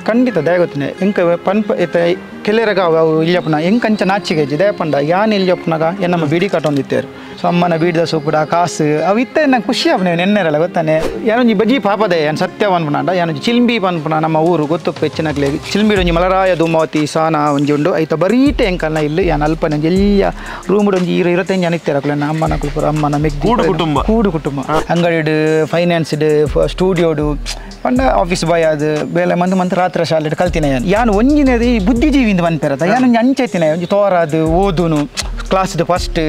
ಖಂಡಿತ ದಯಗೊತ್ತಿನ ಎಂಕ ಪನ್ಪ ಇತ್ತ ಕೆಲರಗ ಅವು ಇಲ್ಲಪ್ಪನ ಎಂಕಂಚ ನಾಚಿಗೆ ದಯಪಂಡ ಯಾನ್ ಇಲ್ಲಪ್ಪನಾಗ ನಮ್ಮ ಬೀಡಿ ಕಟ್ಟೊಂದಿತ್ತೇರು ಸೊ ಅಮ್ಮನ ಬೀಡಿದ ಸೂಪುಡ ಕಾಸು ಅವು ಇತ್ತ ನಂಗೆ ಖುಷಿ ಆಪನೆ ನೆನ್ನೆರಲ್ಲ ಗೊತ್ತಾನೆ ಏನೊಂಜಿ ಬಜಿ ಪಾಪದೆ ಏನು ಸತ್ಯ ಪನ್ಪುನಾಂಡ ಏನೊಂಜಿ ಚಿಲ್ಂಬಿ ಪನ್ಪುನ ನಮ್ಮ ಊರು ಗೊತ್ತಪ್ಪ ಹೆಚ್ಚಿನಕ್ಲೆ ಚಿಲ್ಂಬಿ ಒಂಜಿ ಮಲರಾಯ ಧೂಮಾವತಿ ಸಾನ ಒಂಜಿ ಉಂಡು ಐತ ಬರೀಟೆ ಎಂಕಲ್ನ ಇಲ್ಲಿ ಯಾನ್ ಅಲ್ಪನೆ ಒಂಜಿ ಎಲ್ಲ ರೂಮ್ ಒಂಜಿ 25 ಜನ ಇತ್ತಾರೆ ಅಕ್ಲೆ ಅಮ್ಮನ ಕುಲ್ಪುರ ಅಮ್ಮನ ಮೆಗ್ದಿ ಕುಟುಂಬ ಕೂಡು ಕುಟುಂಬ ಅಂಗಡಿಡು ಫೈನಾನ್ಸ್ಡ್ ಸ್ಟೂಡಿಯೋಡು ಪಂಡ ಆಫೀಸ್ ಬಾಯ್ ಅದು ಬೇಲೆ ಮಂದು ಮಂತ್ ರಾತ್ರಿ ಶಾಲೆ ಕಲ್ತಿನ ಯಾನ್ ಒಂಜಿನದು ಬುದ್ಧಿಜೀವಿಂದ ಪನ್ಪೆರತ ಯಾನೊಂಜಿ ಅಂಚೆತ್ತಿನ ಒಂಜಿ ತೋರಾದು ಓದುನು ಕ್ಲಾಸ್ದು ಫಸ್ಟ್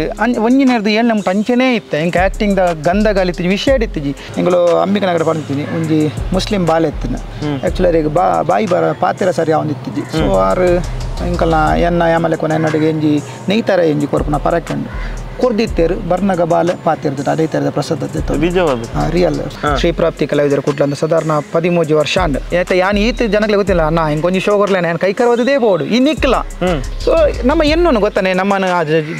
ಒಂಜಿನೇರ್ದು ಏಳು ನಮ್ಗೆ ಅಂಚೆನೇ ಇತ್ತು ಎಂಕ ಆ್ಯಕ್ಟಿಂಗ್ದ ಗಂಧ ಗಾಲಿತ್ತು ವಿಷಯ ಇತ್ತಿಜಿ ಎಂಗಳು ಅಂಬಿಕನಗರ ಪಡ್ತೀನಿ ಒಂಜಿ ಮುಸ್ಲಿಂ ಬಾಲೆ ಇತ್ತಿನ ಆ್ಯಕ್ಚುಲಿ ಅವ್ರಿಗೆ ಬಾಯಿ ಬರ ಪಾತಿರ ಸರಿ ಅವನು ಇತ್ತಿಜಿ ಸೊ ಆರು ಎಂಕಲ್ನ ಎನ್ನ ಯಾಮಲೆ ಕೊನೆ ಎನ್ನಡಿಗೆ ಎಂಜಿ ನೆಯ್ತಾರೆ ಎಂಜಿ ಕೊರ್ಪುನ ಪರಕೆಂಡು ಕೊರ್ದಿತ್ತೇರು ಬರ್ನಗ ಬಾಲೆ ಪಾತಿರ್ದು ಅದೇ ಥರದ ಪ್ರಸಾದ ರಿಯಲ್ ಶ್ರೀಪ್ರಾಪ್ತಿ ಕಲಾವಿದರ ಕುಟ್ಲ ಅಂತ ಸಾಧಾರಣ 13 ವರ್ಷ ಅಂಡ್ ಯಾಕೆ ಯಾನ್ ಈತ ಜನಗಳಿಗೆ ಗೊತ್ತಿಲ್ಲ ಅಣ್ಣ ಹಿಂಗೊಂಜಿ ಶೋ ಕೊರ್ಲೇನೆ ನಾನು ಕೈ ಕರವದೇ ಬೋಡು ಈ ನಿಕ್ಕಲ ಸೊ ನಮ್ಮ ಎನ್ನು ಗೊತ್ತಾನೆ ನಮ್ಮನ್ನು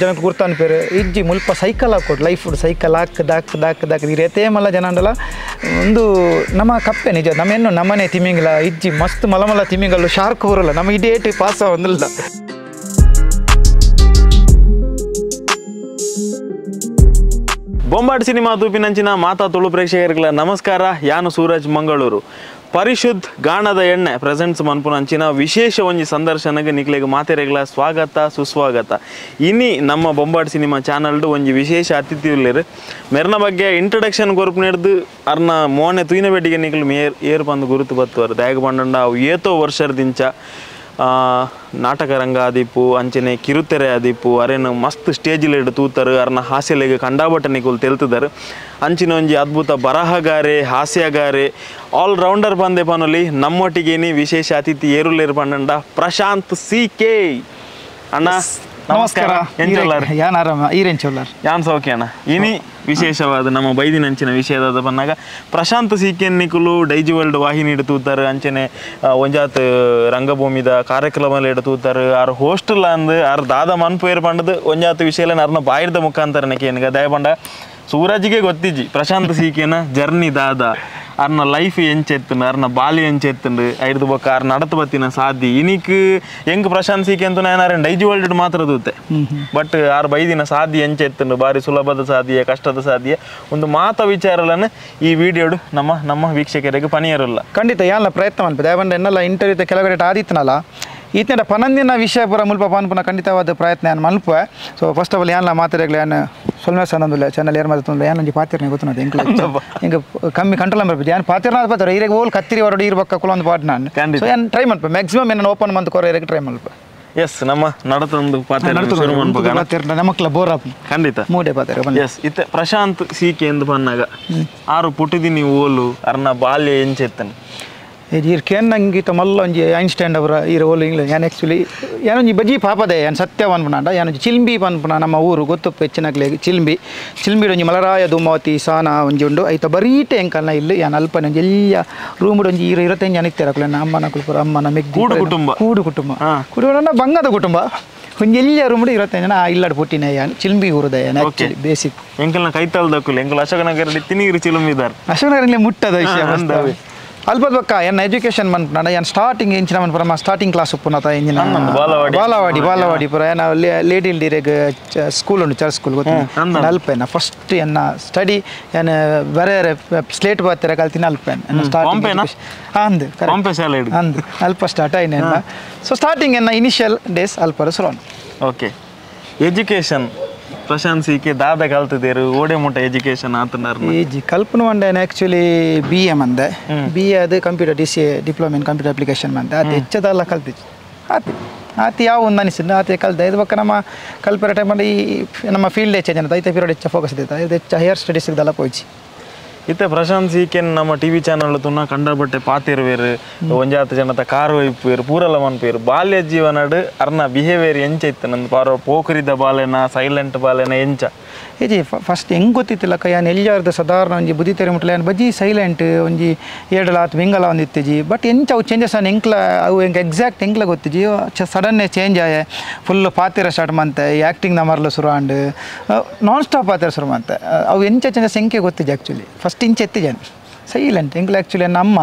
ಜನಕ್ಕೆ ಗುರ್ತಾನ ಪೇರು ಇಜ್ಜಿ ಮುಲ್ಪ ಸೈಕಲ್ ಹಾಕೊಡು ಲೈಫ್ ಸೈಕಲ್ ಹಾಕದ ಈ ರೇತೇ ಮಲ್ಲ ಜನ ಅಂಡಲ್ಲ ಒಂದು ನಮ್ಮ ಕಪ್ಪೆ ನಿಜ ನಮ್ಮ ಎನ್ನು ನಮ್ಮನೆ ತಿಮಿಂಗಿಲ್ಲ ಇಜ್ಜಿ ಮಸ್ತ್ ಮಲಮಲ ತಿಮಿಂಗಲ್ಲು ಶಾರ್ಕ್ ಬರೋಲ್ಲ ನಮ್ಮ ಇಡೇಟ್ ಪಾಸ್ ಒಂದಿಲ್ಲ. ಬೊಂಬಾಟ್ ಸಿನಿಮಾ ತೂಪಿನಂಚಿನ ಮಾತಾ ತುಳು ಪ್ರೇಕ್ಷಕರಿಗಳ ನಮಸ್ಕಾರ. ಯಾನು ಸೂರಜ್ ಮಂಗಳೂರು. ಪರಿಶುದ್ಧ ಗಾಣದ ಎಣ್ಣೆ ಪ್ರೆಸೆಂಟ್ಸ್ ಮನ್ಪುನಂಚಿನ ವಿಶೇಷ ಒಂಜಿ ಸಂದರ್ಶನಕ್ಕೆ ನಿಕ್ಲೆಗ್ ಮಾತೆರೆಗಳ ಸ್ವಾಗತ ಸುಸ್ವಾಗತ. ಇನಿ ನಮ್ಮ ಬೊಂಬಾಟ್ ಸಿನಿಮಾ ಚಾನಲ್ಡು ಒಂಜಿ ವಿಶೇಷ ಅತಿಥಿ ಉಲ್ಲೇರು. ಮೆರ್ನ ಬಗ್ಗೆ ಇಂಟ್ರಡಕ್ಷನ್ ಕೊರ್ಪು ನೆಡ್ದು ಅರ್ನ ಮೋನೆ ತೂಯಿನ ಬೇಟಿಗೆ ನಿಕ್ಲು ಮೇರ್ ಏರು ಬಂದು ಗುರುತು ಬತ್ತುವರು. ದಾಯಗ ಬಂಡಂಡ ಅವು ಏತೋ ವರ್ಷದಿಂಚ ನಾಟಕ ರಂಗ ಆದಿಪ್ಪು ಅಂಚನೆ ಕಿರುತೆರೆ ಆದಿಪ್ಪು ಅರೇನು ಮಸ್ತ್ ಸ್ಟೇಜಿಲೇಡು ತೂತರು ಅರ್ನ ಹಾಸ್ಯಲೆಗೆ ಕಂಡಾಬಟ್ಟ ನಿಕುಲು ತೆಲ್ತದರು. ಅಂಚಿನ ಒಂಜಿ ಅದ್ಭುತ ಬರಹಗಾರೆ ಹಾಸ್ಯಗಾರೆ ಆಲ್ ರೌಂಡರ್ ಬಂದೆ ಪನೊಲಿ ನಮ್ಮೊಟ್ಟಿಗೇನಿ ವಿಶೇಷ ಅತಿಥಿ ಏರುಲೇರು ಪಂಡಂಡ ಪ್ರಶಾಂತ್ ಸಿ ಕೆ ಅಣ್ಣ. ನಮಸ್ಕಾರ. ಯಾನ್ ಆರಾಮ ಈರೆಂಚೋಲ್ಲಾರ್ ಯಾನ್ ಸೌಖ್ಯ ಅಣ್ಣ. ಇನಿ ವಿಶೇಷವಾದ ನಮ್ಮ ಬೈದಿನಂಚಿನ ವಿಷಯದಾದ ಬಂದಾಗ ಪ್ರಶಾಂತ್ ಸಿ ಕೆ ನಿಕುಲು ಡೈಜಿ ವರ್ಲ್ಡ್ ವಾಹಿನಿ ತೂತಾರೆ ಅಂಚನೆ ಒಂಜಾತ್ ರಂಗಭೂಮಿದ ಕಾರ್ಯಕ್ರಮ ತೂತಾರೆ ಆರ್ ಹೋಸ್ಟಲ್ ಅಂದ್ ಆರ್ ದಾದ ಮನ್ಪೇರ್ ಪಂಡದು ಒಂಜಾತ್ ವಿಷಯ ಅರ್ನ ಬಾಯಿರ್ದ ಮುಖಾಂತರನೇ ಕೇನಿಗ ದಯಪಂಡ ಸೂರಜ್ಗೆ ಗೊತ್ತಿಜ್ಜಿ ಪ್ರಶಾಂತ್ ಸಿ ಕೆನ ಜರ್ನಿ ದಾದ ಅರ್ನ ಲೈಫ್ ಎಂಚೆತ್ತುಂಡು ಅರ್ನ ಬಾಲಿ ಎಂಚೆತ್ತುಂಡು ಐದು ಬೊಕ್ಕ ಆರ್ ನಡತು ಬತ್ತಿನ ಸಾದಿ ಇನಿಕ್ ಎಂಕ್ ಪ್ರಶಾಂತ್ ಸಿ ಕೆ ಅಂತ ನಾನು ಡೈಜಿ ವರ್ಲ್ಡ್ ಮಾತ್ರ ದೂತೆ ಬಟ್ ಆರ್ ಬೈದಿನ ಸಾದಿ ಎಂಚೆತ್ತುಂಡು ಬಾರಿ ಸುಲಭದ ಸಾದಿಯ ಕಷ್ಟದ ಸಾದಿಯ ಒಂದು ಮಾತ ವಿಚಾರಲನ್ನು ಈ ವಿಡಿಯೋಡು ನಮ್ಮ ನಮ್ಮ ವೀಕ್ಷಕರಿಗೆ ಪನಿಯರಲ್ಲ. ಖಂಡಿತ ಯಾನ ಪ್ರಯತ್ನ ಮನ್ಪೆ ದಯಪಂಡ ಎನ್ನೆಲ್ಲ ಇಂಟರ್ವ್ಯೂ ಕೆಲಗಡೆ ಆದಿತ್ತನಲ್ಲ ಈತನ ಪನಂದಿನ ವಿಷಯ ಪೂರ ಮುಲ್ಪ ಪನ್ಪುನ ಖಂಡಿತವಾದ ಪ್ರಯತ್ನ ಯಾನ್ ಮಲ್ಪುವೆ. So first of all ಯಾನ್ಲ ಮಾತಾಡಗ್ಲೆ ಯಾನ್ ಸೊಲ್ಮೆ ಸನ್ನೊಂದುಲ್ಲ ಚಾನಲ್ ಏರ್ ಮಾತಾಡ್ತೊಂದು ಯಾನ್ ಒಂಜಿ ಪಾತಿರ್ನೆ ಗೊತ್ತುನದು ಎಂಕ್ಲ ಎಂಕ್ ಕಮ್ಮಿ ಕಂಟ್ರೋಲ್ ಬರ್ಪುಜಿ ಯಾನ್ ಪಾತಿರ್ನ ಪಾತ್ರ ಈರೆಗ್ ಓಲ್ ಕತ್ತಿರಿ ಹೊರಡು ಈರ್ ಬೊಕ್ಕ ಕುಲೊಂದು ಪಾಡ್ ನಾನು. ಸೊ ಯಾನ್ ಟ್ರೈ ಮಲ್ಪೆ ಮ್ಯಾಕ್ಸಿಮಮ್ ಏನ್ ಓಪನ್ ಮಂತ್ ಕೊರ ಈರೆಗ್ ಟ್ರೈ ಮಲ್ಪೆ. ಎಸ್ ನಮ್ಮ ನಡತೊಂದು ಪಾತ್ರ ನಮಕ್ಲ ಬೋರ್ ಆಪು ಖಂಡಿತ ಮೂಡೆ ಪಾತ್ರ. ಎಸ್ ಇತ್ತೆ ಪ್ರಶಾಂತ್ ಸಿ ಕೆ ಎಂದು ಪನ್ನಾಗ ಆರು ಪುಟ್ಟಿದಿನಿ ಓಲು ಅರ್ನ ಬಾಲ್ಯ ಎಂಚೆತ್ತನೆ ಈರ್ ಕೇನ್ ನಂಗೆ ಮಲ್ಲ ಒಂಜಿ ಐನ್ಸ್ಟೈನ್ ಅವರ ಈರ ಓಲು ಇಂಗ್ಲ ಯಾನ್ ಆ್ಯಕ್ಚುಲಿ ಯಾನೊಂಜಿ ಬಜಿ ಪಾಪದೆ ಯಾನ್ ಸತ್ಯ ಪನ್ಪುನಾಂಡ ಯಾನೊಂಜಿ ಚಿಲ್ಂಬಿ ಪನ್ಪುನ ನಮ್ಮ ಊರು ಗೊತ್ತಪ್ಪ ಹೆಚ್ಚಿನಕ್ಲೆ ಚಿಲ್ಂಬಿ ಚಿಲ್ಂಬಿ ಒಂಜಿ ಮಲರಾಯ ಧೂಮಾವತಿ ಸಾನ ಒಂಜಿ ಉಂಡು ಐತ ಬರೀಟೆ ಎಂಕಲ್ನ ಇಲ್ಲಿ ಯಾನ್ ಅಲ್ಪನೆ ಒಂಜಿ ಎಲ್ಲ ರೂಮ್ ಒಂಜಿ 25 ಜನ ಇತ್ತಾರೆ ಅಕ್ಲೆ ಅಮ್ಮನ ಕುಲ್ಪುರ ಅಮ್ಮನ ಮೆಗ್ದಿ ಕುಟುಂಬ ಕೂಡು ಕುಟುಂಬ ಕುಟುಂಬ ಬಂಗದ ಕುಟುಂಬ ಒಂಜಿ ಎಲ್ಲ ರೂಮ್ 25 ಜನ ಇಲ್ಲಡ್ ಪುಟ್ಟಿನ ಯಾನ್ ಚಿಲ್ಂಬಿ ಊರುದ ಯಾನ್ ಆ್ಯಕ್ಚುಲಿ ಬೇಸಿಕ್ ಎಂಕಲ್ನ ಕೈತಾಲ್ ದಕ್ಕುಲು ಎಂಕಲ್ ಅಶೋಕನಗರ ತಿನಿಗಿರಿ ಚಿಲುಂಬಿದಾರ್ ಅಶೋಕನಗರ ಮುಟ್ಟದ ವಿಷಯ ಅಲ್ಪ ಬೊಕ್ಕ ಎನ್ನ ಎಜುಕೇಷನ್ ಮನ್ಪುನಾಂಡ ಯಾನ್ ಸ್ಟಾರ್ಟಿಂಗ್ ಎಂಚಿನ ಮನ್ಪುರ ಸ್ಟಾರ್ಟಿಂಗ್ ಕ್ಲಾಸ್ ಉಪ್ಪುನತ ಎಂಜಿನ ಬಾಲವಾಡಿ ಬಾಲವಾಡಿ ಪುರ ಏನ ಲೇಡಿ ಇಲ್ದಿರೆಗ್ ಸ್ಕೂಲ್ ಉಂಡು ಚರ್ಚ್ ಸ್ಕೂಲ್ ಗೊತ್ತು ಅಲ್ಪೇನ ಫಸ್ಟ್ ಎನ್ನ ಸ್ಟಡಿ ಏನ್ ಬೇರೆ ಸ್ಲೇಟ್ ಬಾತ್ತರ ಕಲ್ತಿನ ಅಲ್ಪೇನ ಸ್ಟಾರ್ಟಿಂಗ್ ಅಂದ್ ಅಂದ್ ಅಲ್ಪ ಸ್ಟಾರ್ಟ್ ಆಯ್ನ. ಸೊ ಸ್ಟಾರ್ಟಿಂಗ್ ಎನ್ನ ಇನಿಷಿಯಲ್ ಡೇಸ್ ಅಲ್ಪರ ಸುರೋನ್. Okay education Prashant C K ದಾದ ಕಲ್ತಿದ್ದೇರು ಓಡೆ ಮುಟ್ಟ ಎಜುಕೇಶನ್ ಆತನಾರ್ ಈಜಿ ಕಲ್ಪನ ವಂಡ actually B A ಮಂದೆ ಬಿ ಎ ಅದು computer D C A diploma in computer application ಮಂದೆ ಅದು ಹೆಚ್ಚದಲ್ಲ ಕಲ್ತಿದ್ದು ಆತಿ ಆತಿ ಯಾವ ಒಂದು ಅನಿಸಿದ್ದು ಆತಿ ಕಲ್ತೆ ಇದು ಬಕ್ಕ ನಮ್ಮ ಕಲ್ಪರ ಟೈಮಲ್ಲಿ ಈ ನಮ್ಮ ಫೀಲ್ಡ್ ಹೆಚ್ಚು ಜನ ಐತೆ ಪೀರಿಯಡ್ ಹೆಚ್ಚು ಫೋಕಸ್ ಇದ್ದಿತ್ತು ಇದು ಹೆಚ್ಚು ಹೈಯರ್ ಸ್ಟಡೀಸ್ಗೆಲ್ಲ ಪೋಯ್ಚಿ. ಇತ್ತೆ ಪ್ರಶಾಂತ್ ಸಿ ಕೆ ನಮ್ಮ ಟಿವಿ ಚಾನಲ್ ತುನ್ನ ಕಂಡಬಟ್ಟೆ ಪಾತಿರುವೇರು ಒಂಜಾತ ಜನತ ಕಾರು ಒಯ್ಪೇರು ಪೂರಲ ಮನ್ಪೇರು ಬಾಲ್ಯ ಜೀವನಡು ಅರ್ನ ಬಿಹೇವಿಯರ್ ಎಂಚ ಇತ್ತು ನಂದು ಪಾರ ಪೋಖರಿದ ಬಾಲೆನ ಸೈಲೆಂಟ್ ಬಾಲೆನ ಎಂಚ ಏಜಿ ಫಸ್ಟ್ ಹೆಂಗೆ ಗೊತ್ತಿತ್ತಿಲ್ಲಕ್ಕ ಯಾನ್ ಎಲ್ಲಿಯಾರ್ದು ಸಾಧಾರಣ ಒಂಜಿ ಬುದ್ಧಿ ತೆರೆ ಮುಟ್ಲ ಯಾನ್ ಬಜ್ಜಿ ಸೈಲೆಂಟ್ ಒಂಜಿ ಏಡಲ ಆತ್ ವಿಂಗಲ ಒಂದು ಇತ್ತಿಜಿ ಬಟ್ ಎಂಚ ಅವು ಚೇಂಜಸ್ ಆನ್ ಎಂಕ್ಲ ಅವು ಎಂಕ್ ಎಕ್ಸಾಕ್ಟ್ ಎಂಕ್ಲ ಗೊತ್ತಿಜಿ ಸಡನ್ನೇ ಚೇಂಜ್ ಆಯೆ ಫುಲ್ ಪಾತಿರ ಸ್ಟಾರ್ಟ್ ಮಂತೆ ಆ್ಯಕ್ಟಿಂಗ್ ಮರಲು ಶುರು and non stop ಪಾತಿರ ಶುರು ಮಂತೆ ಅವು ಎಂಚ ಚೇಂಜಸ್ ಎಂಕೆ ಗೊತ್ತಿಜಿ ಆ್ಯಕ್ಚುಲಿ ಫಸ್ಟ್ ಇಂಚ ಎತ್ತಿಜಾನ್ Silent ಎಂಕ್ಲು actually ನಮ್ಮ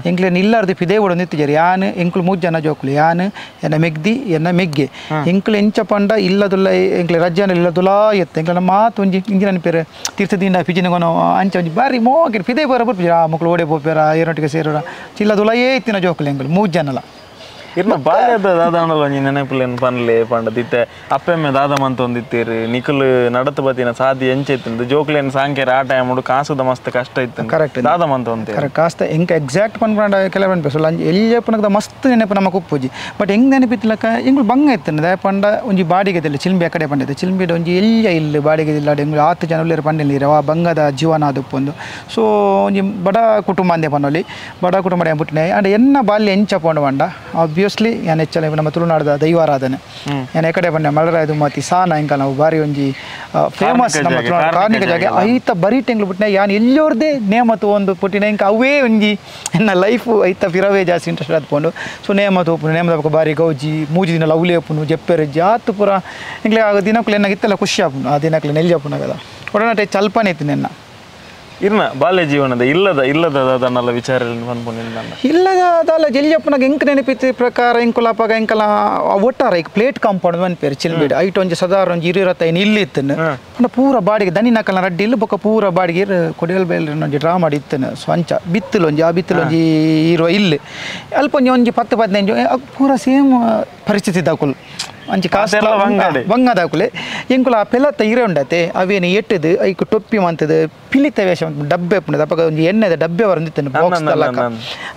ಎಂಕ್ಲೆ ಇಲ್ಲಾರ್ದು ಪಿದೇ ಓಡೊಂದು ಇತ್ತಿಜಾರು ಯಾನ್ ಎಂಕ್ಲು 3 ಜನ ಜೋಕುಲು ಯಾನ್ ಎನ್ನ ಮೆಗ್ದಿ ಎನ್ನ ಮೆಗ್ಗೆ ಎಂಕ್ಲು ಎಂಚ ಪಂಡ ಇಲ್ಲದುಲ್ಲ ಎಂಕ್ಲೆ ರಜ್ಜಾನ ಇಲ್ಲದುಲಾ ಎತ್ತ ಎಂಕ್ಲ ಮಾತು ಒಂಜಿ ಇಂಜಿನ ಪೇರು ತೀರ್ಥದಿಂದ ಪಿಜಿನಗೊನೋ ಅಂಚ ಒಂಜಿ ಬಾರಿ ಮೋಗಿ ಪಿದೇ ಬರ ಬರ್ಪುಜಿ ಆ ಮಕ್ಕಳು ಓಡೆ ಪೋಪೇರ ಏರೋಟಿಗೆ ಸೇರೋರ ಇಲ್ಲದುಲಾ ಏ ಇತ್ತಿನ ಜೋಕುಲು ಎಂಕ್ಲು 3 ಜನಲ ಇರ್ನ ಬಾಲ್ಯದ ದಾದಾಣಲ ಒಂಜಿ ನೆನಪುಲೇನು ಪನ್ಲೆ ಪಂಡ ಇತ್ತೆ ಅಪ್ಪೆಮ್ಮೆ ದಾದ ಮಂತೊಂದಿತ್ತೀರು ನಿಕುಲು ನಡತು ಬತ್ತಿನ ಸಾದಿ ಎಂಚ ಇತ್ತು ಜೋಕ್ಲೇನು ಸಾಂಕೇರ ಆ ಟೈಮ್ ಕಾಸುದ ಮಸ್ತ್ ಕಷ್ಟ ಇತ್ತು ಕರೆಕ್ಟ್ ದಾದ ಮಂತೊಂದು ಕರೆಕ್ಟ್ ಕಾಸ್ತ ಎಂಕ ಎಕ್ಸಾಕ್ಟ್ ಪನ್ಪಂಡ ಕೆಲವು ನೆನಪು ಎಲ್ಲಿ ಮಸ್ತ್ ನೆನಪು ನಮಕ್ ಉಪ್ಪುಜಿ ಬಟ್ ಹೆಂಗ್ ನೆನಪಿತ್ತಿಲಕ್ಕ ಎಂಗ್ಳು ಬಂಗ ಇತ್ತು ದಾಯ ಪಂಡ ಒಂಜಿ ಬಾಡಿಗೆ ದಿಲ್ಲ ಚಿಲ್ಂಬಿ ಆ ಕಡೆ ಪಂಡಿದ್ದೆ ಚಿಲ್ಂಬಿಡ ಒಂಜಿ ಎಲ್ಲಿಯ ಇಲ್ಲಿ ಬಾಡಿಗೆ ದಿಲ್ಲ ಎಂಗ್ಳು ಆತು ಜನ ಉಳ್ಳೇರು ಪಂಡಿಲ್ಲ ಆ ಬಂಗದ ಜೀವನ ಅದು ಉಪ್ಪೊಂದು ಸೊ ಒಂಜಿ ಬಡ ಕುಟುಂಬ ಅಂದೆ ಪನ್ನೊಲಿ ಬಡ ಕುಟುಂಬ ಪುಟ್ಟಿನ ಅಂಡ್ ಎನ್ನ ಬಾಲ್ಯ ಎಂಚ ಪೋಂಡು ಪಂಡ ಆಬ್ವಿಯಸ್ಲಿ ಯಾನ್ ಹೆಚ್ಚಲ ನಮ್ಮ ತುಳುನಾಡದ ದೈವಾರಾಧನೆ ಯಾನ್ ಎಕಡೆ ಬಂಡೆ ಮಲರಾಯ ದುಮ್ಮತಿ ಸಾನ ಇಂಕ ನಾವು ಬಾರಿ ಒಂಜಿ ಫೇಮಸ್ ನಮ್ಮ ತುಳುನಾಡು ಕಾರ್ಣಿಕ ಜಾಗೆ ಐತ ಬರಿ ಟೆಂಗ್ಳು ಪುಟ್ಟಿನ ಯಾನ್ ಎಲ್ಲೋರ್ದೇ ನೇಮ ಒಂದು ಪುಟ್ಟಿನ ಇಂಕ ಅವೇ ಒಂಜಿ ಎನ್ನ ಲೈಫು ಐತ ಫಿರವೇ ಜಾಸ್ತಿ ಇಂಟ್ರೆಸ್ಟ್ ಆದ್ಕೊಂಡು ಸೊ ನೇಮ ತೋಪುನು ನೇಮದ ಬಾರಿ ಗೌಜಿ 3 ದಿನ ಲವ್ಲಿ ಅಪ್ಪುನು ಜಪ್ಪೆರೆ ಜಾತು ಪೂರ ಇಂಕ್ಲೆ ಆ ದಿನಕ್ಕೂ ಎನ್ನಾಗಿತ್ತೆಲ್ಲ ಖುಷಿ ಆಪುನು ಆ ದಿನಕ್ಕೂ ನೆಲ್ಜಪ್ಪುನ కదా ಒಡನಾಟ ಚಲ್ಪನೆ ಇತ್ತು ನಿನ್ನ ಇರ್ನ ಬಾಲ್ಯ ಜೀವನದ ಇಲ್ಲದ ಇಲ್ಲದ ದಾದನಲ್ಲ ವಿಚಾರ ಇಲ್ಲದ ಅದಲ್ಲ ಜೆಲ್ಲಿಯಪ್ಪನಾಗ ಎಂಕ್ ನೆನಪಿತ್ತು ಪ್ರಕಾರ ಎಂಕುಲಪ್ಪಗ ಎಂಕಲ ಒಟ್ಟಾರ ಈಗ ಪ್ಲೇಟ್ ಕಾಂಪೌಂಡ್ ಪನ್ಪೇರು ಚಿಲ್ಬಿಡ್ ಐಟ್ ಒಂಜಿ ಸದಾರ ಒಂಜಿ 25 ಇಲ್ಲಿ ಇತ್ತನು ಪಂಡ ಪೂರ ಬಾಡಿಗೆ ದನಿ ನಕಲ್ನ ರಡ್ಡಿ ಇಲ್ಲ ಬೊಕ್ಕ ಪೂರ ಬಾಡಿಗೆ ಕೊಡಿಯಲ್ ಬೇಲ್ ಒಂಜಿ ಡ್ರಾ ಮಾಡಿ ಇತ್ತನು ಸೊ ಅಂಚ ಬಿತ್ತಲೊಂಜಿ ಆ ಬಿತ್ತಲೊಂಜಿ ಇರುವ ಇಲ್ಲಿ ಅಲ್ಪ ಒಂಜಿ ಒಂಜಿ 10 15 ಪೂರ ಸೇಮ್ ಪರಿಸ್ಥಿತಿ ದಾಕುಲು ಅಂಚಿ ಕಾಸು ಬಂಗದಾಕುಲೆ ಎಂಕುಲ ಆ ಪೆಲತ್ತ ಇರೆ ಉಂಡತೆ ಅವೇನು ಎಟ್ಟದು ಐಕ್ ಟೊಪ್ಪಿ ಮಂತದು ಪಿಲಿತ ವೇಷ ಡಬ್ಬೆ ಪುಣದ ಅಪ್ಪಗ ಒಂಜಿ ಎಣ್ಣೆದ ಡಬ್ಬೆ ವರಂದಿತ್ತನು ಬಾಕ್ಸ್ ತಲಕ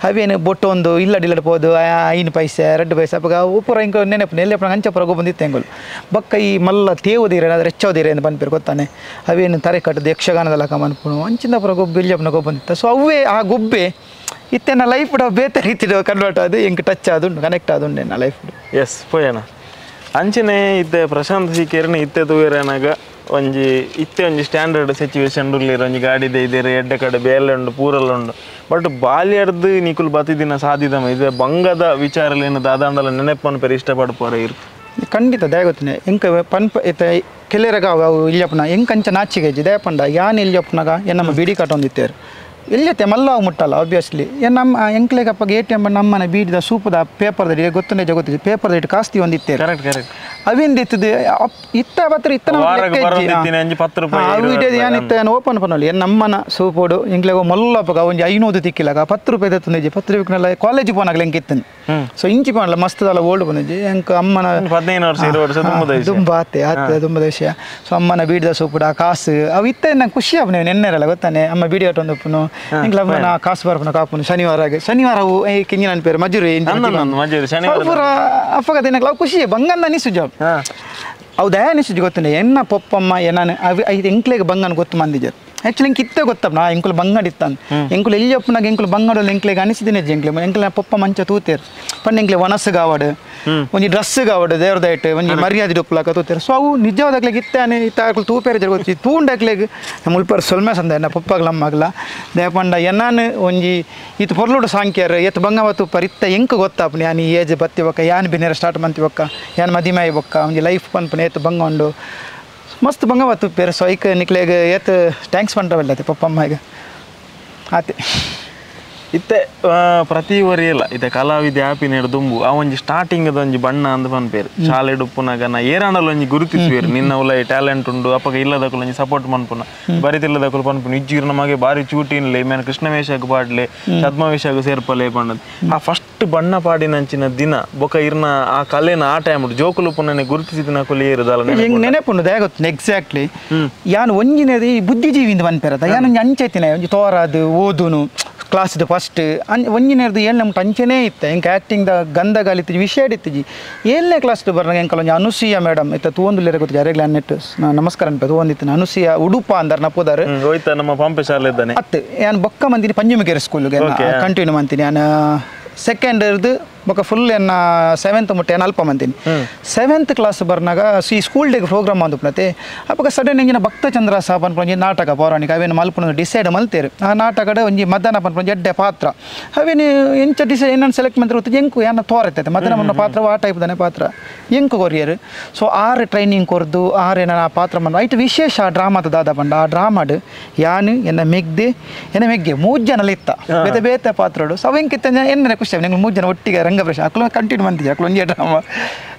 ಅವೇನು ಬೊಟ್ಟೊಂದು ಇಲ್ಲಡ್ ಇಲ್ಲಡ್ ಪೋದು 5 ಪೈಸೆ 2 ಪೈಸೆ ಅಪ್ಪಗ ಉಪುರ ಇಂಕ ನೆನಪು ಎಲ್ಲೆಪ್ಪನ ಅಂಚ ಪುರ ಬಂದಿತ್ತು ಎಂಗುಲು ಬಕ್ಕ ಈ ಮಲ್ಲ ತೇವದಿರೆ ಅದು ರೆಚ್ಚೋದಿರೆ ಅಂತ ಪನ್ಪೇರು ಗೊತ್ತಾನೆ ಅವೇನು ತರೆ ಕಟ್ಟದು ಯಕ್ಷಗಾನದ ಲಕ ಮನ್ಪುನು ಅಂಚಿಂದ ಪುರ ಗೊಬ್ಬೆ ಇಲ್ಲಪ್ಪನ ಗೊಬ್ಬ ಬಂದಿತ್ತು ಸೊ ಅವೇ ಆ ಗೊಬ್ಬೆ ಇತ್ತೆನ ಲೈಫ್ ಬೇತೆ ರೀತಿ ಕನ್ವರ್ಟ್ ಅದು ಎಂಕ್ ಟಚ್ ಆದುಂಡು ಕನೆಕ್ಟ್ ಆದುಂಡು ಎನ್ನ ಲೈಫ್. ಎಸ್ ಪೋಯಣ ಅಂಚನೆ ಇತ್ತೆ ಪ್ರಶಾಂತ್ ಸಿಕೇರ್ನ ಇತ್ತೆ ತೂವೇರನಾಗ ಒಂಜಿ ಇತ್ತೆ ಒಂಜಿ ಸ್ಟ್ಯಾಂಡರ್ಡ್ ಸಿಚುವೇಶನ್ ಉಳ್ಳಿರು ಒಂಜಿ ಗಾಡಿದೆ ಇದೇರು ಎಡ್ಡೆ ಕಡೆ ಬೇಲೆ ಉಂಡು ಪೂರಲ್ಲ ಉಂಡು ಬಟ್ ಬಾಲ್ಯರ್ದು ನಿಕುಲು ಬತ್ತಿದಿನ ಸಾಧಿದಮ ಇದೆ ಬಂಗದ ವಿಚಾರಲೇನು ದಾದಾಂಡಲ ನೆನಪನ್ನು ಪೇರು ಇಷ್ಟಪಡ್ಪೋರೆ ಇರು ಖಂಡಿತ ದಯಗೊತ್ತಿನ ಎಂಕ ಪನ್ಪ ಇತ್ತೆ ಕೆಲರಗ ಅವು ಇಲ್ಲಪ್ಪನ ಎಂಕಂಚ ನಾಚಿಗೆ ದಯಪಂಡ ಯಾನ್ ಇಲ್ಲಪ್ಪನಾಗ ನಮ್ಮ ಬಿಡಿ ಕಟ್ಟೊಂದಿತ್ತೇರು ಎಲ್ಲತೆ ಮಲ್ಲ ಮುಟ್ಟಲ್ಲ ಆಬ್ವಿಯಸ್ಲಿ ನಮ್ಮ ಎಂಕ್ಲೆಗಪ್ಪಗೆ A T M ನಮ್ಮನೆ ಬೀಡಿದ ಸೂಪದ ಪೇಪರ್ದ ಗೊತ್ತನೇ ಜಗೊತ್ತಿದೆ ಪೇಪರ್ದ ಇಟ್ಟು ಕಾಸ್ತಿ ಒಂದಿತ್ತೇರು ಕರೆಕ್ಟ್ ಕರೆಕ್ಟ್ ಅವಿಂದ ಇತ್ತದು ಇತ್ತ ಬತ್ರ ಇತ್ತ ಅವು ಇತ್ತ ಓಪನ್ ಪನ್ನೊಲಿ ನಮ್ಮನ ಸೂಪೋಡು ಎಂಕ್ಲೆಗ ಮಲ್ಲಪ್ಪಗ ಒಂಜಿ 500 ತಿಕ್ಕಿಲಾಗ 10 ರೂಪಾಯಿ ತಂದಿಜ್ಜಿ 10 ರೂಪಾಯಿನೆಲ್ಲ ಕಾಲೇಜ್ ಪೋನಾಗಲ ಎಂಕ್ ಇತ್ತನು ಸೊ ಇಂಚಿ ಪೋನಲ್ಲ ಮಸ್ತ್ ಅಲ್ಲ ಓಲ್ಡ್ ಬಂದಿಜ್ಜಿ ಎಂಕ್ ಅಮ್ಮನ 15 ವರ್ಷ 20 ವರ್ಷ ತುಂಬ ಆತೆ ಆತೆ ತುಂಬ ವಿಷಯ. ಸೊ ಅಮ್ಮನ ಬೀಡಿದ ಸೂಪುಡ ಕಾಸು ಅವು ಇತ್ತ ನಂಗೆ ಖುಷಿ ಆಪನೆ ನೆನ್ನೆರಲ್ಲ ಗೊತ್ತಾನೆ ಅಮ್ಮ ಬೀಡಿ ಆಟೊಂದು ಉಪ್ಪುನು ಎಂಕ್ಲ ಅಮ್ಮನ ಕಾಸು ಬರ್ಪುನ ಕಾಪುನು ಶನಿವಾರ ಶನಿವಾರ ಅವು ಕಿಂಜಿನ ಅನ್ಪೇರು ಮಜೂರಿ ಪೂರ ಅಪ್ಪಗ ದಿನಕ್ಕೆ ಅವು ಖುಷಿ ಬಂಗಂದ ಅನಿಸುಜ ಅವು ದಯ ಅನಿಸುಜು ಗೊತ್ತುಂಡೆ ಎನ್ನ ಪೊಪ್ಪಮ್ಮ ಎನ್ನ ಅವು ಐದು ಎಂಕ್ಲೆಗೆ ಬಂಗನ್ ಗೊತ್ತು ಮಂದಿಜರು ಆ್ಯಕ್ಚುಲಿ ಎಂಕ್ ಇತ್ತೆ ಗೊತ್ತಪ್ಪ ನಾ ಎಂಕುಲು ಬಂಗಡ್ ಇತ್ತಾನು ಎಂಕುಲು ಎಲ್ಲಿ ಅಪ್ಪನಾಗ ಎಂಕುಲು ಬಂಗಡಲ್ಲಿ ಎಂಕ್ಲೆಗೆ ಅನಿಸಿದಿನ ಎಂಕ್ಲೆ ಎಂಕ್ಲೆ ಪೊಪ್ಪ ಮಂಚ ತೂತೇರು ಪಂಡ ಎಂಕ್ಲೆ ವನಸ್ಸು ಗಾವಡು ಒಂಜಿ ಡ್ರೆಸ್ ಗಾವಡು ದೇವ್ರದಾಯ್ತು ಒಂಜಿ ಮರ್ಯಾದೆ ಡೊಪ್ಪುಲಾಕ ತೂತೇರು. ಸೊ ಅವು ನಿಜವಾದಾಗ್ಲಿಗೆ ಇತ್ತಾನೆ ಇತ್ತ ತೂಪೇರು ಜರುಗುತ್ತೆ ತೂಂಡಾಕ್ಲೆಗ್ ಮುಲ್ಪರ್ ಸೊಲ್ಮೆ ಸಂದ ಎನ್ನ ಪೊಪ್ಪಗ್ಲ ಅಮ್ಮಗ್ಲ ದೇಪಂಡ ಎನ್ನಾನು ಒಂಜಿ ಇತ್ತು ಪೊರ್ಲುಡು ಸಾಂಕ್ಯಾರು ಎತ್ತು ಬಂಗವ ತೂಪರ್ ಇತ್ತ ಎಂಕ್ ಗೊತ್ತಾಪನೆ ಯಾನ್ ಈ ಏಜ್ ಬತ್ತಿ ಬೊಕ್ಕ ಯಾನ್ ಬಿನೇರ ಸ್ಟಾರ್ಟ್ ಮಂತಿ ಬೊಕ್ಕ ಯಾನ್ ಮದಿಮಾಯಿ ಬೊಕ್ಕ ಒಂಜಿ ಲೈಫ್ ಪನ್ಪನೆ ಎತ್ತು ಬಂಗ ಉಂಡು ಮಸ್ತ್ ಬಂಗವ ತೂಪೇರು. ಸೊ ಐಕ್ ನಿಕ್ಲೆಗ್ ಏತ್ thanks ಪಂಡ್ರವಲ್ಲತೆ ಪಪ್ಪಮ್ಮಗ ಆತೆ ಇತ್ತೆ ಪ್ರತಿ ವರಿಯಲ್ಲ ಇತ್ತೆ ಕಲಾವಿದೆ ಆಪಿನೇಡು ದುಂಬು ಆ ಒಂಜಿ ಸ್ಟಾರ್ಟಿಂಗ್ ಒಂಜಿ ಬಣ್ಣ ಅಂದ್ ಪನ್ಪೇರು ಶಾಲೆ ಉಪ್ಪುನಾಗ ನಾ ಏರಾಂಡಲ ಒಂಜಿ ಗುರುತಿಸುವೇರು ನಿನ್ನ ಉಲ ಟ್ಯಾಲೆಂಟ್ ಉಂಡು ಅಪ್ಪಗ ಇಲ್ಲದಕ್ಕಲು ಒಂಜಿ ಸಪೋರ್ಟ್ ಮನ್ಪುನ ಬರಿತಿಲ್ಲದಕ್ಕಲು ಪನ್ಪುನ ಇಜ್ಜಿರು ನಮಗೆ ಬಾರಿ ಚೂಟಿನ್ಲೆ ಮೇನ್ ಕೃಷ್ಣವೇಷಕ್ಕೆ ಪಾಡ್ಲೆ ಪದ್ಮವೇಷಕ್ಕೆ ಸೇರ್ಪಲೆ ಪಣ್ಣದು ಆ ಫಸ್ಟ್ ಬಣ್ಣ ಪಾಡಿನಂಚಿನ ದಿನ ಬೊಕ ಇರ್ನ ಆ ಕಲೆನ ಆ ಟೈಮ್ ಜೋಕುಲು ಪುನನೆ ಗುರುತಿಸಿದಿನ ಕೊಲಿ ಏರುದಲ್ಲ ನೆನಪುಂಡು ದಯ ಗೊತ್ತು ಎಕ್ಸಾಕ್ಟ್ಲಿ ಯಾನ್ ಒಂಜಿನೇದು ಈ ಬುದ್ಧಿಜೀವಿಂದ ಪನ್ಪೇರದ ಯಾನ್ ಒಂಜಿ ಅಂಚೈತಿನ ಒಂಜಿ ತೋರಾದು ಓದುನು ಕ್ಲಾಸ್ದು ಫಸ್ಟ್ ಒಂಜಿನೇರ್ದು ಏಳು ನಮ್ಗೆ ಟಂಚನೇ ಇತ್ತು ಎಂಕ್ ಆ್ಯಕ್ಟಿಂಗ್ದ ಗಂಧಗಾಲಿ ಇತ್ತಿಜಿ ವಿಷಯ ಇತ್ತಿಜಿ 7ನೇ ಕ್ಲಾಸ್ದು ಬರ್ನಾಗ ಎಂಕಲ್ ಒಂಜಿ ಅನುಸೂಯ ಮೇಡಮ್ ಇತ್ತ ತೂವೊಂದುಲ್ಲೆರೆ ಗೊತ್ತಿಜಿ ಅರೆಗ್ಲ ಅನ್ನೆಟ್ಟು ನಮಸ್ಕಾರ ಅನ್ಪೆ ತೂವೊಂದಿತ್ತು ಅನುಸೂಯ ಉಡುಪ ಅಂದರ್ ನಪೋದಾರು ಹೋಯ್ತಾ ನಮ್ಮ ಪಂಪೆ ಶಾಲೆ ಇದ್ದಾನೆ ಅತ್ತು ಯಾನ್ ಬೊಕ್ಕ ಮಂದಿನಿ ಪಂಜುಮಿಗೆರೆ ಸ್ಕೂಲ್ಗೆ ಕಂಟಿನ್ಯೂ ಮಂತೀನಿ ಯಾನ್ ಸೆಕೆಂಡ್ ಇರ್ದು ಬೊಕ ಫುಲ್ ಎನ್ನ 7th ಮುಟ್ಟೆ ಅಲ್ಪ ಮಂತೀನಿ 7th class ಬರ್ನಾಗ ಈ ಸ್ಕೂಲ್ ಡೇಗೆ ಪ್ರೋಗ್ರಾಮ್ ಅಂದುಪ್ನತೆ ಅಪಗ ಸಡನ್ ಎಂಜಿನ ಭಕ್ತಚಂದ್ರ ಸಾಬ್ ಅನ್ಪುನ ಒಂಜಿ ನಾಟಕ ಪೌರಾಣಿಕ ಅವೇನು ಮಲ್ಪುನ ಡಿಸೈಡ್ ಮಲ್ತೇರು ಆ ನಾಟಕದ ಒಂಜಿ ಮದನ ಪನ್ಪುನ ಒಂಜಿ ಎಡ್ಡೆ ಪಾತ್ರ ಅವೇನು ಎಂಚ ಡಿಸೈಡ್ ಏನನ್ನು ಸೆಲೆಕ್ಟ್ ಮಂತ್ರ ಎಂಕು ಏನ ತೋರೈತೆ ಮದನ ಮನ್ನ ಪಾತ್ರ ಆ ಟೈಪ್ ದಾನೆ ಪಾತ್ರ ಎಂಕು ಕೊರಿಯರು ಸೊ ಆರು ಟ್ರೈನಿಂಗ್ ಕೊರ್ದು ಆರು ಏನ ಆ ಪಾತ್ರ ಮನ್ ಐಟ್ ವಿಶೇಷ ಆ ಡ್ರಾಮಾದ ದಾದ ಪಂಡ ಆ ಡ್ರಾಮಾಡು ಯಾನು ಎನ್ನ ಮೆಗ್ದೆ ಎನ್ನ ಮೆಗ್ಗೆ ಮೂರು ಜನ ಇತ್ತ ಬೇತೆ ಬೇತೆ ಪಾತ್ರಡು ಸೊ ಅವೆಂಕಿತ್ತ ಎನ್ನ ಖುಷಿ ನಿಂಗೆ ಮೂರು ಜನ ಒಟ್ಟಿಗೆ ರಂಗಪ್ರವೇಶ ಅಕ್ಲು ಕಂಟಿನ್ಯೂ ಬಂದಿದ್ದೆ ಅಕ್ಲು ಒಂಜೇ drama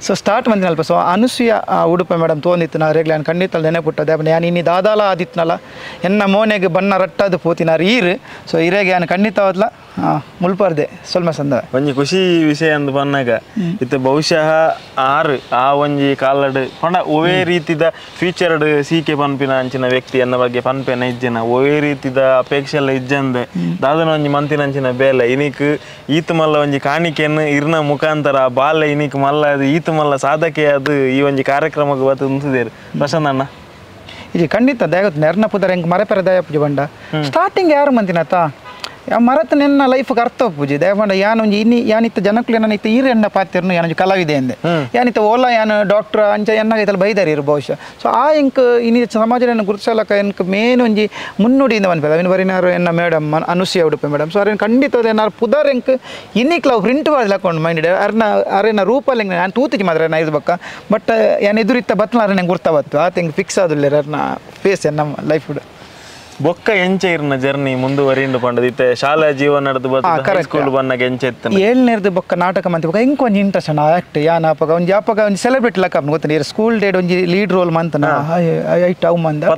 so start ಬಂದಿನಲ್ಪ so Anusuya Udupi madam ತೋಂದಿತ್ತು ನಾ ರೇಗ್ಲ ನಾನು ಖಂಡಿತಲ್ಲಿ ನೆನಪುಟ್ಟದೆ ಯಾನು ಇನ್ನಿ ದಾದಾಲ ಆದಿತ್ನಲ್ಲ ಎನ್ನ ಮೋನೆಗೆ ಬಣ್ಣ ರಟ್ಟಾದು ಪೋತಿನಾರು ಈರು ಸೊ ಇರೇಗೆ ಯಾನು ಖಂಡಿತವಾದ್ಲ ಮುಲ್ಪರ್ದೆ ಸ್ವಲ್ಪ ಸಂದ ಒಂಜಿ ಖುಷಿ ವಿಷಯ ಅಂದ್ ಪನ್ನಾಗ ಇತ್ತೆ ಬಹುಶಃ ಆರು ಆ ಒಂಜಿ ಕಾಲಡ್ ಪಂಡ ಒವೇ ರೀತಿದ ಫ್ಯೂಚರ್ಡ್ ಸೀಕೆ ಪನ್ಪಿನ ಅಂಚಿನ ವ್ಯಕ್ತಿ ಎನ್ನ ಬಗ್ಗೆ ಪನ್ಪೆನ ಇಜ್ಜನ ಒವೇ ರೀತಿದ ಅಪೇಕ್ಷೆ ಎಲ್ಲ ಇಜ್ಜಂದೆ ದಾದನ ಒಂಜಿ ಮಂತಿನಂಚಿನ ಬೇಲೆ ಇನಿಕ್ ಈತ ಮಲ್ಲ ಒಂಜಿ ಕಾಣಿಕೆಯನ್ನು ಇರ್ನ ಮುಖಾಂತರ ಬಾಲೆ ಇನಿಕ್ ಮಲ್ಲ ಅದು ಈತ ಮಲ್ಲ ಸಾಧಕೆ ಅದು ಈ ಒಂಜಿ ಕಾರ್ಯಕ್ರಮಕ್ಕೆ ಬತ್ತು ಉಂತಿದೇರು ಪ್ರಶಾಂತ್ ಅಣ್ಣ ಇದು ಖಂಡಿತ ದಯಗೊತ್ತು ನೆರ್ನ ಪುದರ್ ಹೆಂಗೆ ಮರೆಪೆರ ದಯ ಪೂಜೆ ಬಂಡ ಸ್ಟಾರ್ಟಿಂಗ್ ಯಾರು ಮಂತಿನತ ಮರತ ನಿನ್ನ ಲೈಫ್ಗೆ ಅರ್ಥ ಪೂಜೆ ದಯಪಂಡ ಯಾನ್ ಒಂಜಿ ಇನ್ನಿ ಯಾನಿತ್ತ ಜನಕ್ಕೂ ನನ್ನ ಇತ್ತ ಈರು ಎಣ್ಣ ಪಾತಿರ್ನು ಯಾನೊಂಜಿ ಕಲಾವಿದೆ ಅಂದೆ ಯಾನಿತ್ತ ಓಲಾ ಯಾನು ಡಾಕ್ಟ್ರ್ ಅಂಚ ಎನ್ನ ಐತಲ್ಲ ಬೈದಾರೆ ಇರು ಬಹುಶಃ ಸೊ ಆ ಎಂಕ್ ಇನಿ ಸಮಾಜ ಗುರುತಿಸಲಕ್ಕ ಎನ್ಕ್ ಮೇನ್ ಒಂಜಿ ಮುನ್ನುಡಿಯಿಂದ ಮನ್ಪೆದ ಅವಿನ ಬರಿನಾರು ಎನ್ನ madam Anusuya Udupi madam so ಅರೇನು ಖಂಡಿತ ಏನಾರು ಪುದರ್ ಎಂಕ್ ಇನ್ನಿಕ್ಲ ಅವು ಪ್ರಿಂಟ್ ಹಾಕೊಂಡು ಮೈಂಡ್ ಅರ್ನ ಅರೇನ ರೂಪಲ್ಲಿ ಹೆಂಗೆ ನಾನು ತೂತಿಗೆ ಮಾತ್ರ ಇದು ಬಕ್ಕ ಬಟ್ ಯಾನ್ ಎದುರಿತ್ತ ಬತ್ಲ ಅರೇನ ಗುರ್ತಾವತ್ತು ಆತ ಹೆಂಗೆ ಫಿಕ್ಸ್ ಆದಿಲ್ಲ ಅರ್ನ ಫೇಸ್ ನಮ್ಮ ಲೈಫ್ ಬೊಕ್ಕ ಎಂಚೆ ಇರ್ನ ಜರ್ನಿ ಮುಂದುವರಿಂಡು ಪಂಡದ ಇತ್ತೆ ಶಾಲಾ ಜೀವನ ನಡೆದು ಸ್ಕೂಲ್ ಬನ್ನಾಗ ಎಂಚೆ ಇತ್ತು ಏಳ್ನೇರ್ದು ಬೊಕ್ಕ ನಾಟಕ ಮಂತಿ ಬೊಕ್ಕ ಎಂಕ್ ಒಂಜಿ ಇಂಟ್ರೆಸ್ಟ್ ಅಣ್ಣ ಆಕ್ಟ್ ಯಾನ್ ಅಪಗ ಒಂಜಿ ಅಪಗ ಒಂಜಿ ಸೆಲೆಬ್ರಿಟಿ ಲಕ್ಕ ಗೊತ್ತಿಲ್ಲ ಸ್ಕೂಲ್ ಡೇಡ್ ಒಂಜಿ ಲೀಡ್ ರೋಲ್ ಮಂತನ ಐಟ್ ಅವು ಮಂದ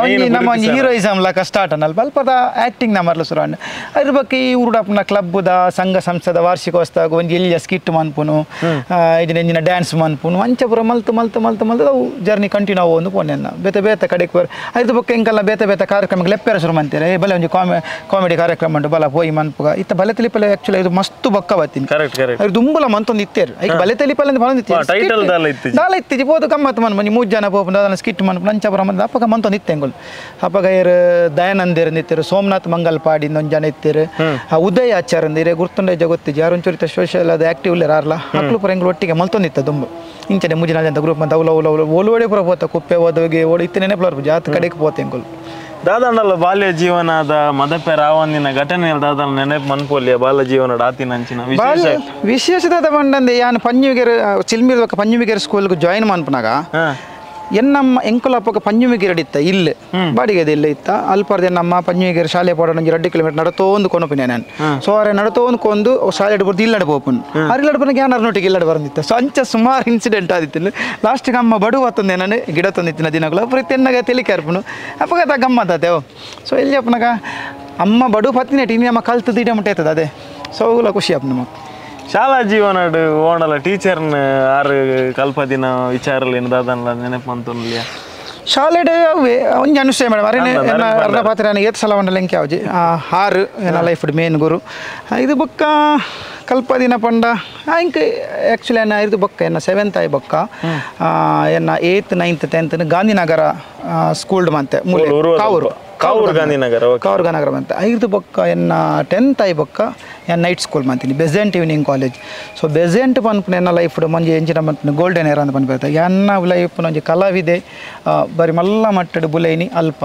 ಒಂಜಿ ನಮ್ಮ ಒಂಜಿ ಹೀರೋಯಿಸಮ್ ಲಕ್ಕ ಸ್ಟಾರ್ಟ್ ಅನ್ನ ಅಲ್ಪದ ಆಕ್ಟಿಂಗ್ ನಮ್ಮರ್ಲ ಸುರು ಅಣ್ಣ ಅದ್ರ ಬಗ್ಗೆ ಈ ಉರುಡಪ್ಪನ ಕ್ಲಬ್ದ ಸಂಘ ಸಂಸ್ಥೆದ ವಾರ್ಷಿಕೋತ್ಸವ ಒಂಜಿ ಎಲ್ಲಿಯ ಸ್ಕಿಟ್ ಮನ್ಪುನು ಇದನ್ನ ಎಂಜಿನ ಡ್ಯಾನ್ಸ್ ಮನ್ಪುನು ಅಂಚೆ ಪೂರ ಮಲ್ತು ಮಲ್ತು ಮಲ್ತು ಮಲ್ತು ಅವು ಜರ್ನಿ ಕಂಟಿನ್ಯೂ ಆವೊಂದು ಪೋನೆ ಬೇತೆ ಬೇತೆ ಕಡೆಗೆ ಬರ್ ಅದ್ರ ಬೊಕ್ಕ ಎಂಕಲ್ಲ ಬೇತೆ ಬೇತೆ ಕಾರ್ಯಕ್ರಮಕ್ಕೆ ಲೆಪ್ಪೆರ ಶುರು ಮಂತೀರ ಏ ಬಲೆ ಒಂಜಿ ಕಾಮಿಡಿ ಕಾರ್ಯಕ್ರಮ ಉಂಟು ಬಲ ಪೋಯಿ ಮನ್ಪುಗ ಇತ್ತ ಬಲೆ ತಿಳಿಪಲೆ ಆಕ್ಚುಲಿ ಇದು ಮಸ್ತ್ ಬೊಕ್ಕ ಬತ್ತೀನಿ ಕರೆಕ್ಟ್ ಕರೆಕ್ಟ್ ಅದು ದುಂಬುಲ ಮಂತೊಂದು ಇತ್ತೇರು ಈಗ ಬಲೆ ತಿಳಿಪಲೆ ಅಂತ ಬಂದಿತ್ತು ಟೈಟಲ್ ದಾಲ ಇತ್ತು ದಾಲ ಇತ್ತಿಜಿ ಪೋದು ಗಮ್ಮತ್ತು ಮನ್ ಮಂಜಿ ಮೂರು ಜನ ಪೋಪು ದಾದ ಸ್ಕಿಟ್ ಮನ್ಪು ನಂಚಪುರ ಮಂದ ಅಪ್ಪಗ ಮಂತೊಂದು ಇತ್ತೆ ಎಂಗುಲು ಅಪ್ಪಗ ಇರು ದಯಾನಂದೇರು ಇತ್ತಿರು ಸೋಮನಾಥ್ ಮಂಗಲ್ಪಾಡಿ ಒಂಜಿ ಜನ ಇತ್ತಿರು ಉದಯ ಆಚಾರ ಇರೆ ಗುರ್ತುಂಡ ಜಗೊತ್ತಿಜಿ ಯಾರು ಒಂಚೂರು ಸೋಷಿಯಲ್ ಅದು ಆಕ್ಟಿವ್ ಇರ್ಲಾರ ಅಕ್ಲು ಪುರ ಎಂಗುಲು ಒಟ್ಟಿಗೆ ಮಲ್ತೊಂದಿತ್ತ ದುಂಬು ಇಂಚನೆ ಮುಜಿನ ಅಂತ ಗ್ರೂಪ್ ಅಂತ ಅವಲ ಅವಲ ಅವಲ ಓಲೋಡೆ ಪುರ ಪೋತ ಕುಪ್ಪೆ ಓದೋಗಿ ಓಡಿ ಇತ್ತೆ ನೆನಪು ಜಾತ್ ಕಡೆಗೆ ಪೋತೆ ಎಂಗುಲು ದಾದಾಂಡಲ್ಲ ಬಾಲ್ಯ ಜೀವನದ ಮದಪೆ ರಾವಂದಿನ ಘಟನೆ ದಾದ ನೆನಪು ಮನ್ಪೋಲಿಯ ಬಾಲ್ಯ ಜೀವನ ಆತಿನಂಚಿನ ವಿಶೇಷ ವಿಶೇಷ ದಾದ ಬಂಡಂದೆ ಯಾನ್ ಪಂಜುವಿಗೆರೆ ಚಿಲ್ಮಿರ್ ಪಂಜುವಿಗೆರೆ ಸ್ಕೂಲ್ಗೆ ಜಾಯಿನ್ ಮನ್ಪನಾಗ ಎನ್ನಮ್ಮ ಎಂಕುಲಪ್ಪಗ ಪಂಜುಮಿಗೆರೆ ಇತ್ತ ಇಲ್ಲಿ ಬಾಡಿಗೆದ ಇಲ್ಲ ಇತ್ತ ಅಲ್ಪರ್ದೆ ನಮ್ಮ ಪಂಜುಮಿಗೆರೆ ಶಾಲೆ ಪೋಡ ಒಂಜಿ 2 ಕಿಲೋಮೀಟರ್ ನಡತೋಂದು ಕೊನಪಿನ ನಾನು ಸೊ ಅರೆ ನಡತೋಂದು ಕೊಂದು ಶಾಲೆ ಬರ್ದು ಇಲ್ಲಡ ಪೋಪುನ್ ಅರಿಲ್ಲಡ ಪೋನ ಯಾನಾರು ನೋಟಿಗೆ ಇಲ್ಲಡ ಬರಂದಿತ್ತ ಸೊ ಅಂಚ ಸುಮಾರು ಇನ್ಸಿಡೆಂಟ್ ಆದಿತ್ತು ಲಾಸ್ಟಿಗೆ ಅಮ್ಮ ಬಡುವ ತಂದೆ ನಾನು ಗಿಡ ತಂದಿತ್ತಿನ ದಿನಗಳು ಅಪ್ಪ ತೆನ್ನಗ ತೆಲಿಕಾರ್ಪುನು ಅಪ್ಪಗ ಗಮ್ಮತ್ತೇವು ಸೊ ಎಲ್ಲಿ ಅಪ್ಪನಾಗ ಅಮ್ಮ ಬಡು ಪತ್ತಿನ ಇನ್ನು ನಮ್ಮ ಕಲ್ತದ್ದು ಇಡ ಮುಟ್ಟೆ ಆಯ್ತದ ಅದೇ ಸೊ ಅವುಗಳ ಖುಷಿ ಅಪ್ಪ ನಮಗೆ ಶಾಲಾ ಜೀವನ ಓಣಲ್ಲ ಟೀಚರ್ನ ಆರು ಕಲ್ಪದಿನ ವಿಚಾರಲಿ ದಾದನ್ಲ ನೆನಪು ಮಂತೊನ್ಲಿಯ ಶಾಲೆಡ್ ಅವೇ ಒಂಜಿ ಅನುಸೂಯ ಮೇಡಮ್ ಅರೆ ಅರ್ನ ಪಾತ್ರ ಏತ್ ಸಲ ಒಂಡಲ ಎಂಕೆ ಯಾವ್ಜಿ ಆರು ಎನ್ನ ಲೈಫ್ ಮೇನ್ ಗುರು ಇದು ಬೊಕ್ಕ ಕಲ್ಪದಿನ ಪಂಡ ಇಂಕ್ ಆ್ಯಕ್ಚುಲಿ ಎನ್ನ ಇದು ಬೊಕ್ಕ ಎನ್ನ 7th ಆಯ್ ಬೊಕ್ಕ ಎನ್ನ 8th 9th 10th Gandhinagar schooled ಮಂತೆ Kavoor Kavoor Gandhinagar Kavoor Gandhinagar ಮಂತೆ ಐದು ಬೊಕ್ಕ ಎನ್ನ 10th ಆಯ್ ಬೊಕ್ಕ ಎನ್ನ ನೈಟ್ ಸ್ಕೂಲ್ ಮಂತೀನಿ Besant evening college so Besant ಪನ್ಪುನ ಎನ್ನ ಲೈಫ್ ಮಂಜಿ ಎಂಚಿನ ಪನ್ಪುನ ಗೋಲ್ಡನ್ ಏರ್ ಅಂತ ಪನ್ಪು ಎನ್ನ ಲೈಫ್ ಒಂಜಿ ಕಲಾವಿದೆ ಬರಿ ಮಲ್ಲ ಮಟ್ಟಡ್ ಬುಲೈನಿ ಅಲ್ಪ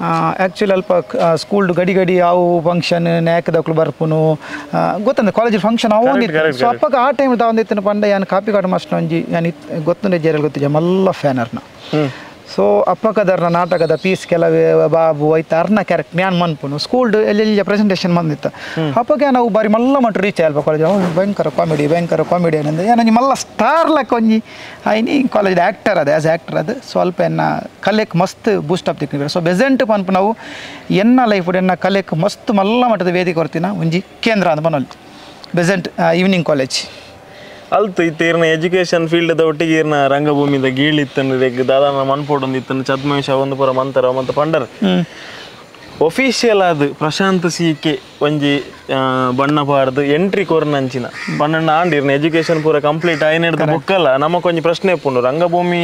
ಆ್ಯಕ್ಚುಲಿ ಅಲ್ಪ ಸ್ಕೂಲ್ಡು ಗಡಿ ಗಡಿ ಅವು ಫಂಕ್ಷನ್ ನ್ಯಾಕದಕ್ಲು ಬರ್ಪುನು ಗೊತ್ತಂದ್ರೆ ಕಾಲೇಜ್ ಫಂಕ್ಷನ್ ಅವು ಒಂದಿತ್ತು ಸೊ ಅಪ್ಪಗ ಆ ಟೈಮ್ ದಾವಂದಿತ್ತು ಪಂಡ ಯಾನ್ ಕಾಪಿಕಾಡು ಮಾಸ್ಟರ್ ಒಂಜಿ ಯಾನ್ ಗೊತ್ತುಂಡೆ ಜೇರಲ್ ಗೊತ್ತಿದ್ದೆ ಮಲ್ಲ ಫ್ಯಾನರ್ನ ಸೊ ಅಪ್ಪಕದರ್ನ ನಾಟಕದ ಪೀಸ್ ಕೆಲವೇ ಬಾಬು ಐತ ಅರ್ನ ಕ್ಯಾರೆಕ್ಟರ್ ಯಾನ್ ಮನ್ಪುನು ಸ್ಕೂಲ್ಡ್ ಎಲ್ಲೆಲ್ಲ ಪ್ರೆಸೆಂಟೇಷನ್ ಬಂದಿತ್ತು ಅಪ್ಪಗೆ ನಾವು ಬಾರಿ ಮಲ್ಲ ಮಟ್ಟ ರೀಚ್ ಅಲ್ಪ ಕಾಲೇಜ್ ಭಯಂಕರ ಕಾಮಿಡಿ ಭಯಂಕರ ಕಾಮಿಡಿ ಏನಂದ್ರೆ ಏನೊಂಜಿ ಮಲ್ಲ ಸ್ಟಾರ್ ಲಕ್ಕ ಒಂಜಿ ಐನಿ ಕಾಲೇಜ್ ಆ್ಯಕ್ಟರ್ ಅದು ಆ್ಯಸ್ ಆ್ಯಕ್ಟರ್ ಅದು ಸ್ವಲ್ಪ ಎನ್ನ ಕಲೆಕ್ ಮಸ್ತ್ ಬೂಸ್ಟ್ ಅಪ್ ತಿಕ್ಕಿದ್ರು ಸೊ ಬೆಸೆಂಟ್ ಪನ್ಪು ನಾವು ಎನ್ನ ಲೈಫ್ ಎನ್ನ ಕಲೆಕ್ ಮಸ್ತ್ ಮಲ್ಲ ಮಟ್ಟದ ವೇದಿಕೆ ಕೊರ್ತಿನ ಒಂಜಿ ಕೇಂದ್ರ ಅಂತ ಪನೊಲಿ Besant evening college ಅಲ್ತು ಇತ್ತ ಇರ್ನ ಎಜುಕೇಶನ್ ಫೀಲ್ಡ್ the ಒಟ್ಟಿಗೆ ಇರ್ನ ರಂಗಭೂಮಿದ ಗೀಳಿತ್ತನ್ನು ದಾದಾನ ಮನ್ಪೋಡೊಂದು ಇತ್ತನ್ನು ಛದ್ಮೇಶ ಒಂದು ಪುರ ಮಂತರ ಮತ್ತು ಪಂಡರ್ ಒಫಿಷಿಯಲ್ ಅದು ಪ್ರಶಾಂತ್ ಸಿ ಕೆ ಒಂಜಿ ಬಣ್ಣ ಪಾಡ್ದು ಎಂಟ್ರಿ ಕೊರ್ನಂಚಿನ 12 ಆಂಡ್ ಇರ್ನ ಎಜುಕೇಶನ್ ಪೂರ ಕಂಪ್ಲೀಟ್ ಆಯ್ನೆಡ್ದು ಬುಕ್ಕಲ್ಲ ನಮಕೊಂಜಿ ಪ್ರಶ್ನೆ ಪುಂಡು ರಂಗಭೂಮಿ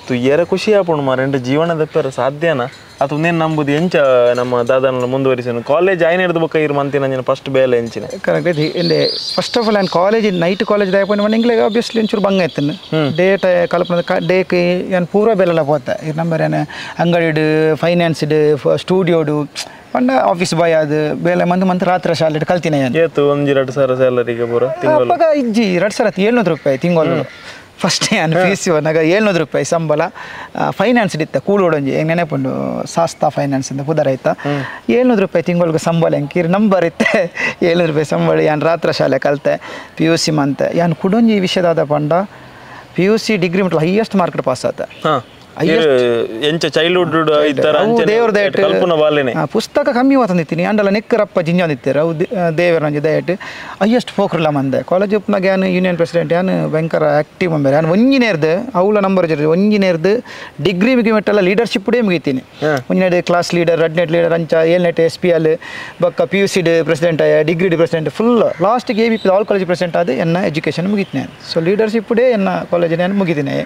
ತುಯ್ಯರ ಖುಷಿ ಆಪುಂಡು ಮಾರೆಂಡು ಜೀವನದ ಪೆರ ಸಾಧ್ಯನಾ ಅದು ನೇನು ನಂಬುದು ಎಂಚ ನಮ್ಮ ದಾದನ ಮುಂದುವರಿಸನು ಕಾಲೇಜ್ ಆಯ್ನ ಹಿಡಿದು ಬೊಕ್ಕ ಇರು ಮಂತಿನ ಫಸ್ಟ್ ಬೇಲೆ ಎಂಚಿನ ಕರೆಕ್ಟ್ ಇಲ್ಲಿ first of all ನಾನು college night college ದಾಯಪಂಡ ಇಂಗ್ಲೆ obviously ಒಂಚೂರು ಬಂಗ ಇತ್ತು ಡೇ ಕಲ್ಪನ ಡೇಕ್ ಏನು ಪೂರ್ವ ಬೇಲೆಲ್ಲ ಪೋತೆ ಇರ್ ನಂಬರ್ ಏನು ಅಂಗಡಿಡು ಫೈನಾನ್ಸ್ಡು ಸ್ಟೂಡಿಯೋಡು ಪಂಡ ಆಫೀಸ್ ಬಾಯ್ ಅದು ಬೇಲೆ ಮಂದು ಮಂತ್ ರಾತ್ರಿ ಶಾಲೆ ಕಲ್ತಿನ ಏತು ಒಂಜಿ 2,000 ಸ್ಯಾಲರಿಗೆ ಪೂರ ತಿಂಗಳು ಅಪ್ಪಗ ಇಜ್ಜಿ 2,700 ರೂಪಾಯಿ ತಿಂಗಳು ಫಸ್ಟ್ ನಾನು ಫೀಸ್ ನಾಗ 700 ರೂಪಾಯಿ ಸಂಬಳ ಫೈನಾನ್ಸ್ ಇತ್ತ ಕೂಳೋಡೊಂಜಿ ಹೆಂಗೆ ನೆನಪುಂಡು ಸಾಸ್ತಾ ಫೈನಾನ್ಸ್ ಅಂತ ಪುದರ ಆಯ್ತಾ 700 ರೂಪಾಯಿ ತಿಂಗಳಿಗೆ ಸಂಬಳ ಹೆಂಗೆ ನಂಬರ್ ಇತ್ತೆ 700 ರೂಪಾಯಿ ಸಂಬಳ ಯಾನ್ ರಾತ್ರಿ ಶಾಲೆ ಕಲಿತೆ P U C ಮಂತೆ ಯಾನ್ ಕುಡೊಂಜಿ ವಿಷಯದಾದ ಪಂಡ P U C degree ಮುಟ್ಲ highest market pass ಆತ ಪುಸ್ತಕ ಕಮ್ಮಿ ಓದಂದಿತ್ತೀನಿ ಅಂಡಲ ನೆಕ್ಕರಪ್ಪ ಜಿಂಜ ಅಂದಿತ್ತಾರೆ ಅವು ದೇವರ ಒಂಜಿ ದಯಟ್ ಹೈಯೆಸ್ಟ್ ಫೋಕ್ರಲ್ಲ ಮಂದೆ ಕಾಲೇಜ್ ಉಪ್ಪನಾಗ ಯಾನ್ ಯೂನಿಯನ್ ಪ್ರೆಸಿಡೆಂಟ್ ಯಾನ್ ಭಯಂಕರ ಆಕ್ಟಿವ್ ಮೆಂಬರ್ ಯಾನ್ ಒಂಜಿನೇರ್ದು ಅವಳ ನಂಬರ್ ಒಂಜಿನೇರ್ದು ಡಿಗ್ರಿ ಮುಗಿ ಮೆಟ್ಟಲ್ಲ ಲೀಡರ್ಶಿಪ್ ಮುಗಿತೀನಿ ಒಂಜಿನೇಡ್ ಕ್ಲಾಸ್ ಲೀಡರ್ ರಡ್ನೆಟ್ ಲೀಡರ್ ಅಂಚ ಏಳ್ನೆಟ್ S P L ಬೊಕ್ಕ P U C president degree president full ಲಾಸ್ಟಿಗೆ A B P all college president ಅದು ಎನ್ನ ಎಜುಕೇಷನ್ ಮುಗಿತೀನಿ ಸೊ ಲೀಡರ್ಶಿಪ್ ಎನ್ನ ಕಾಲೇಜ್ ನಾನು ಮುಗಿತೀನಿ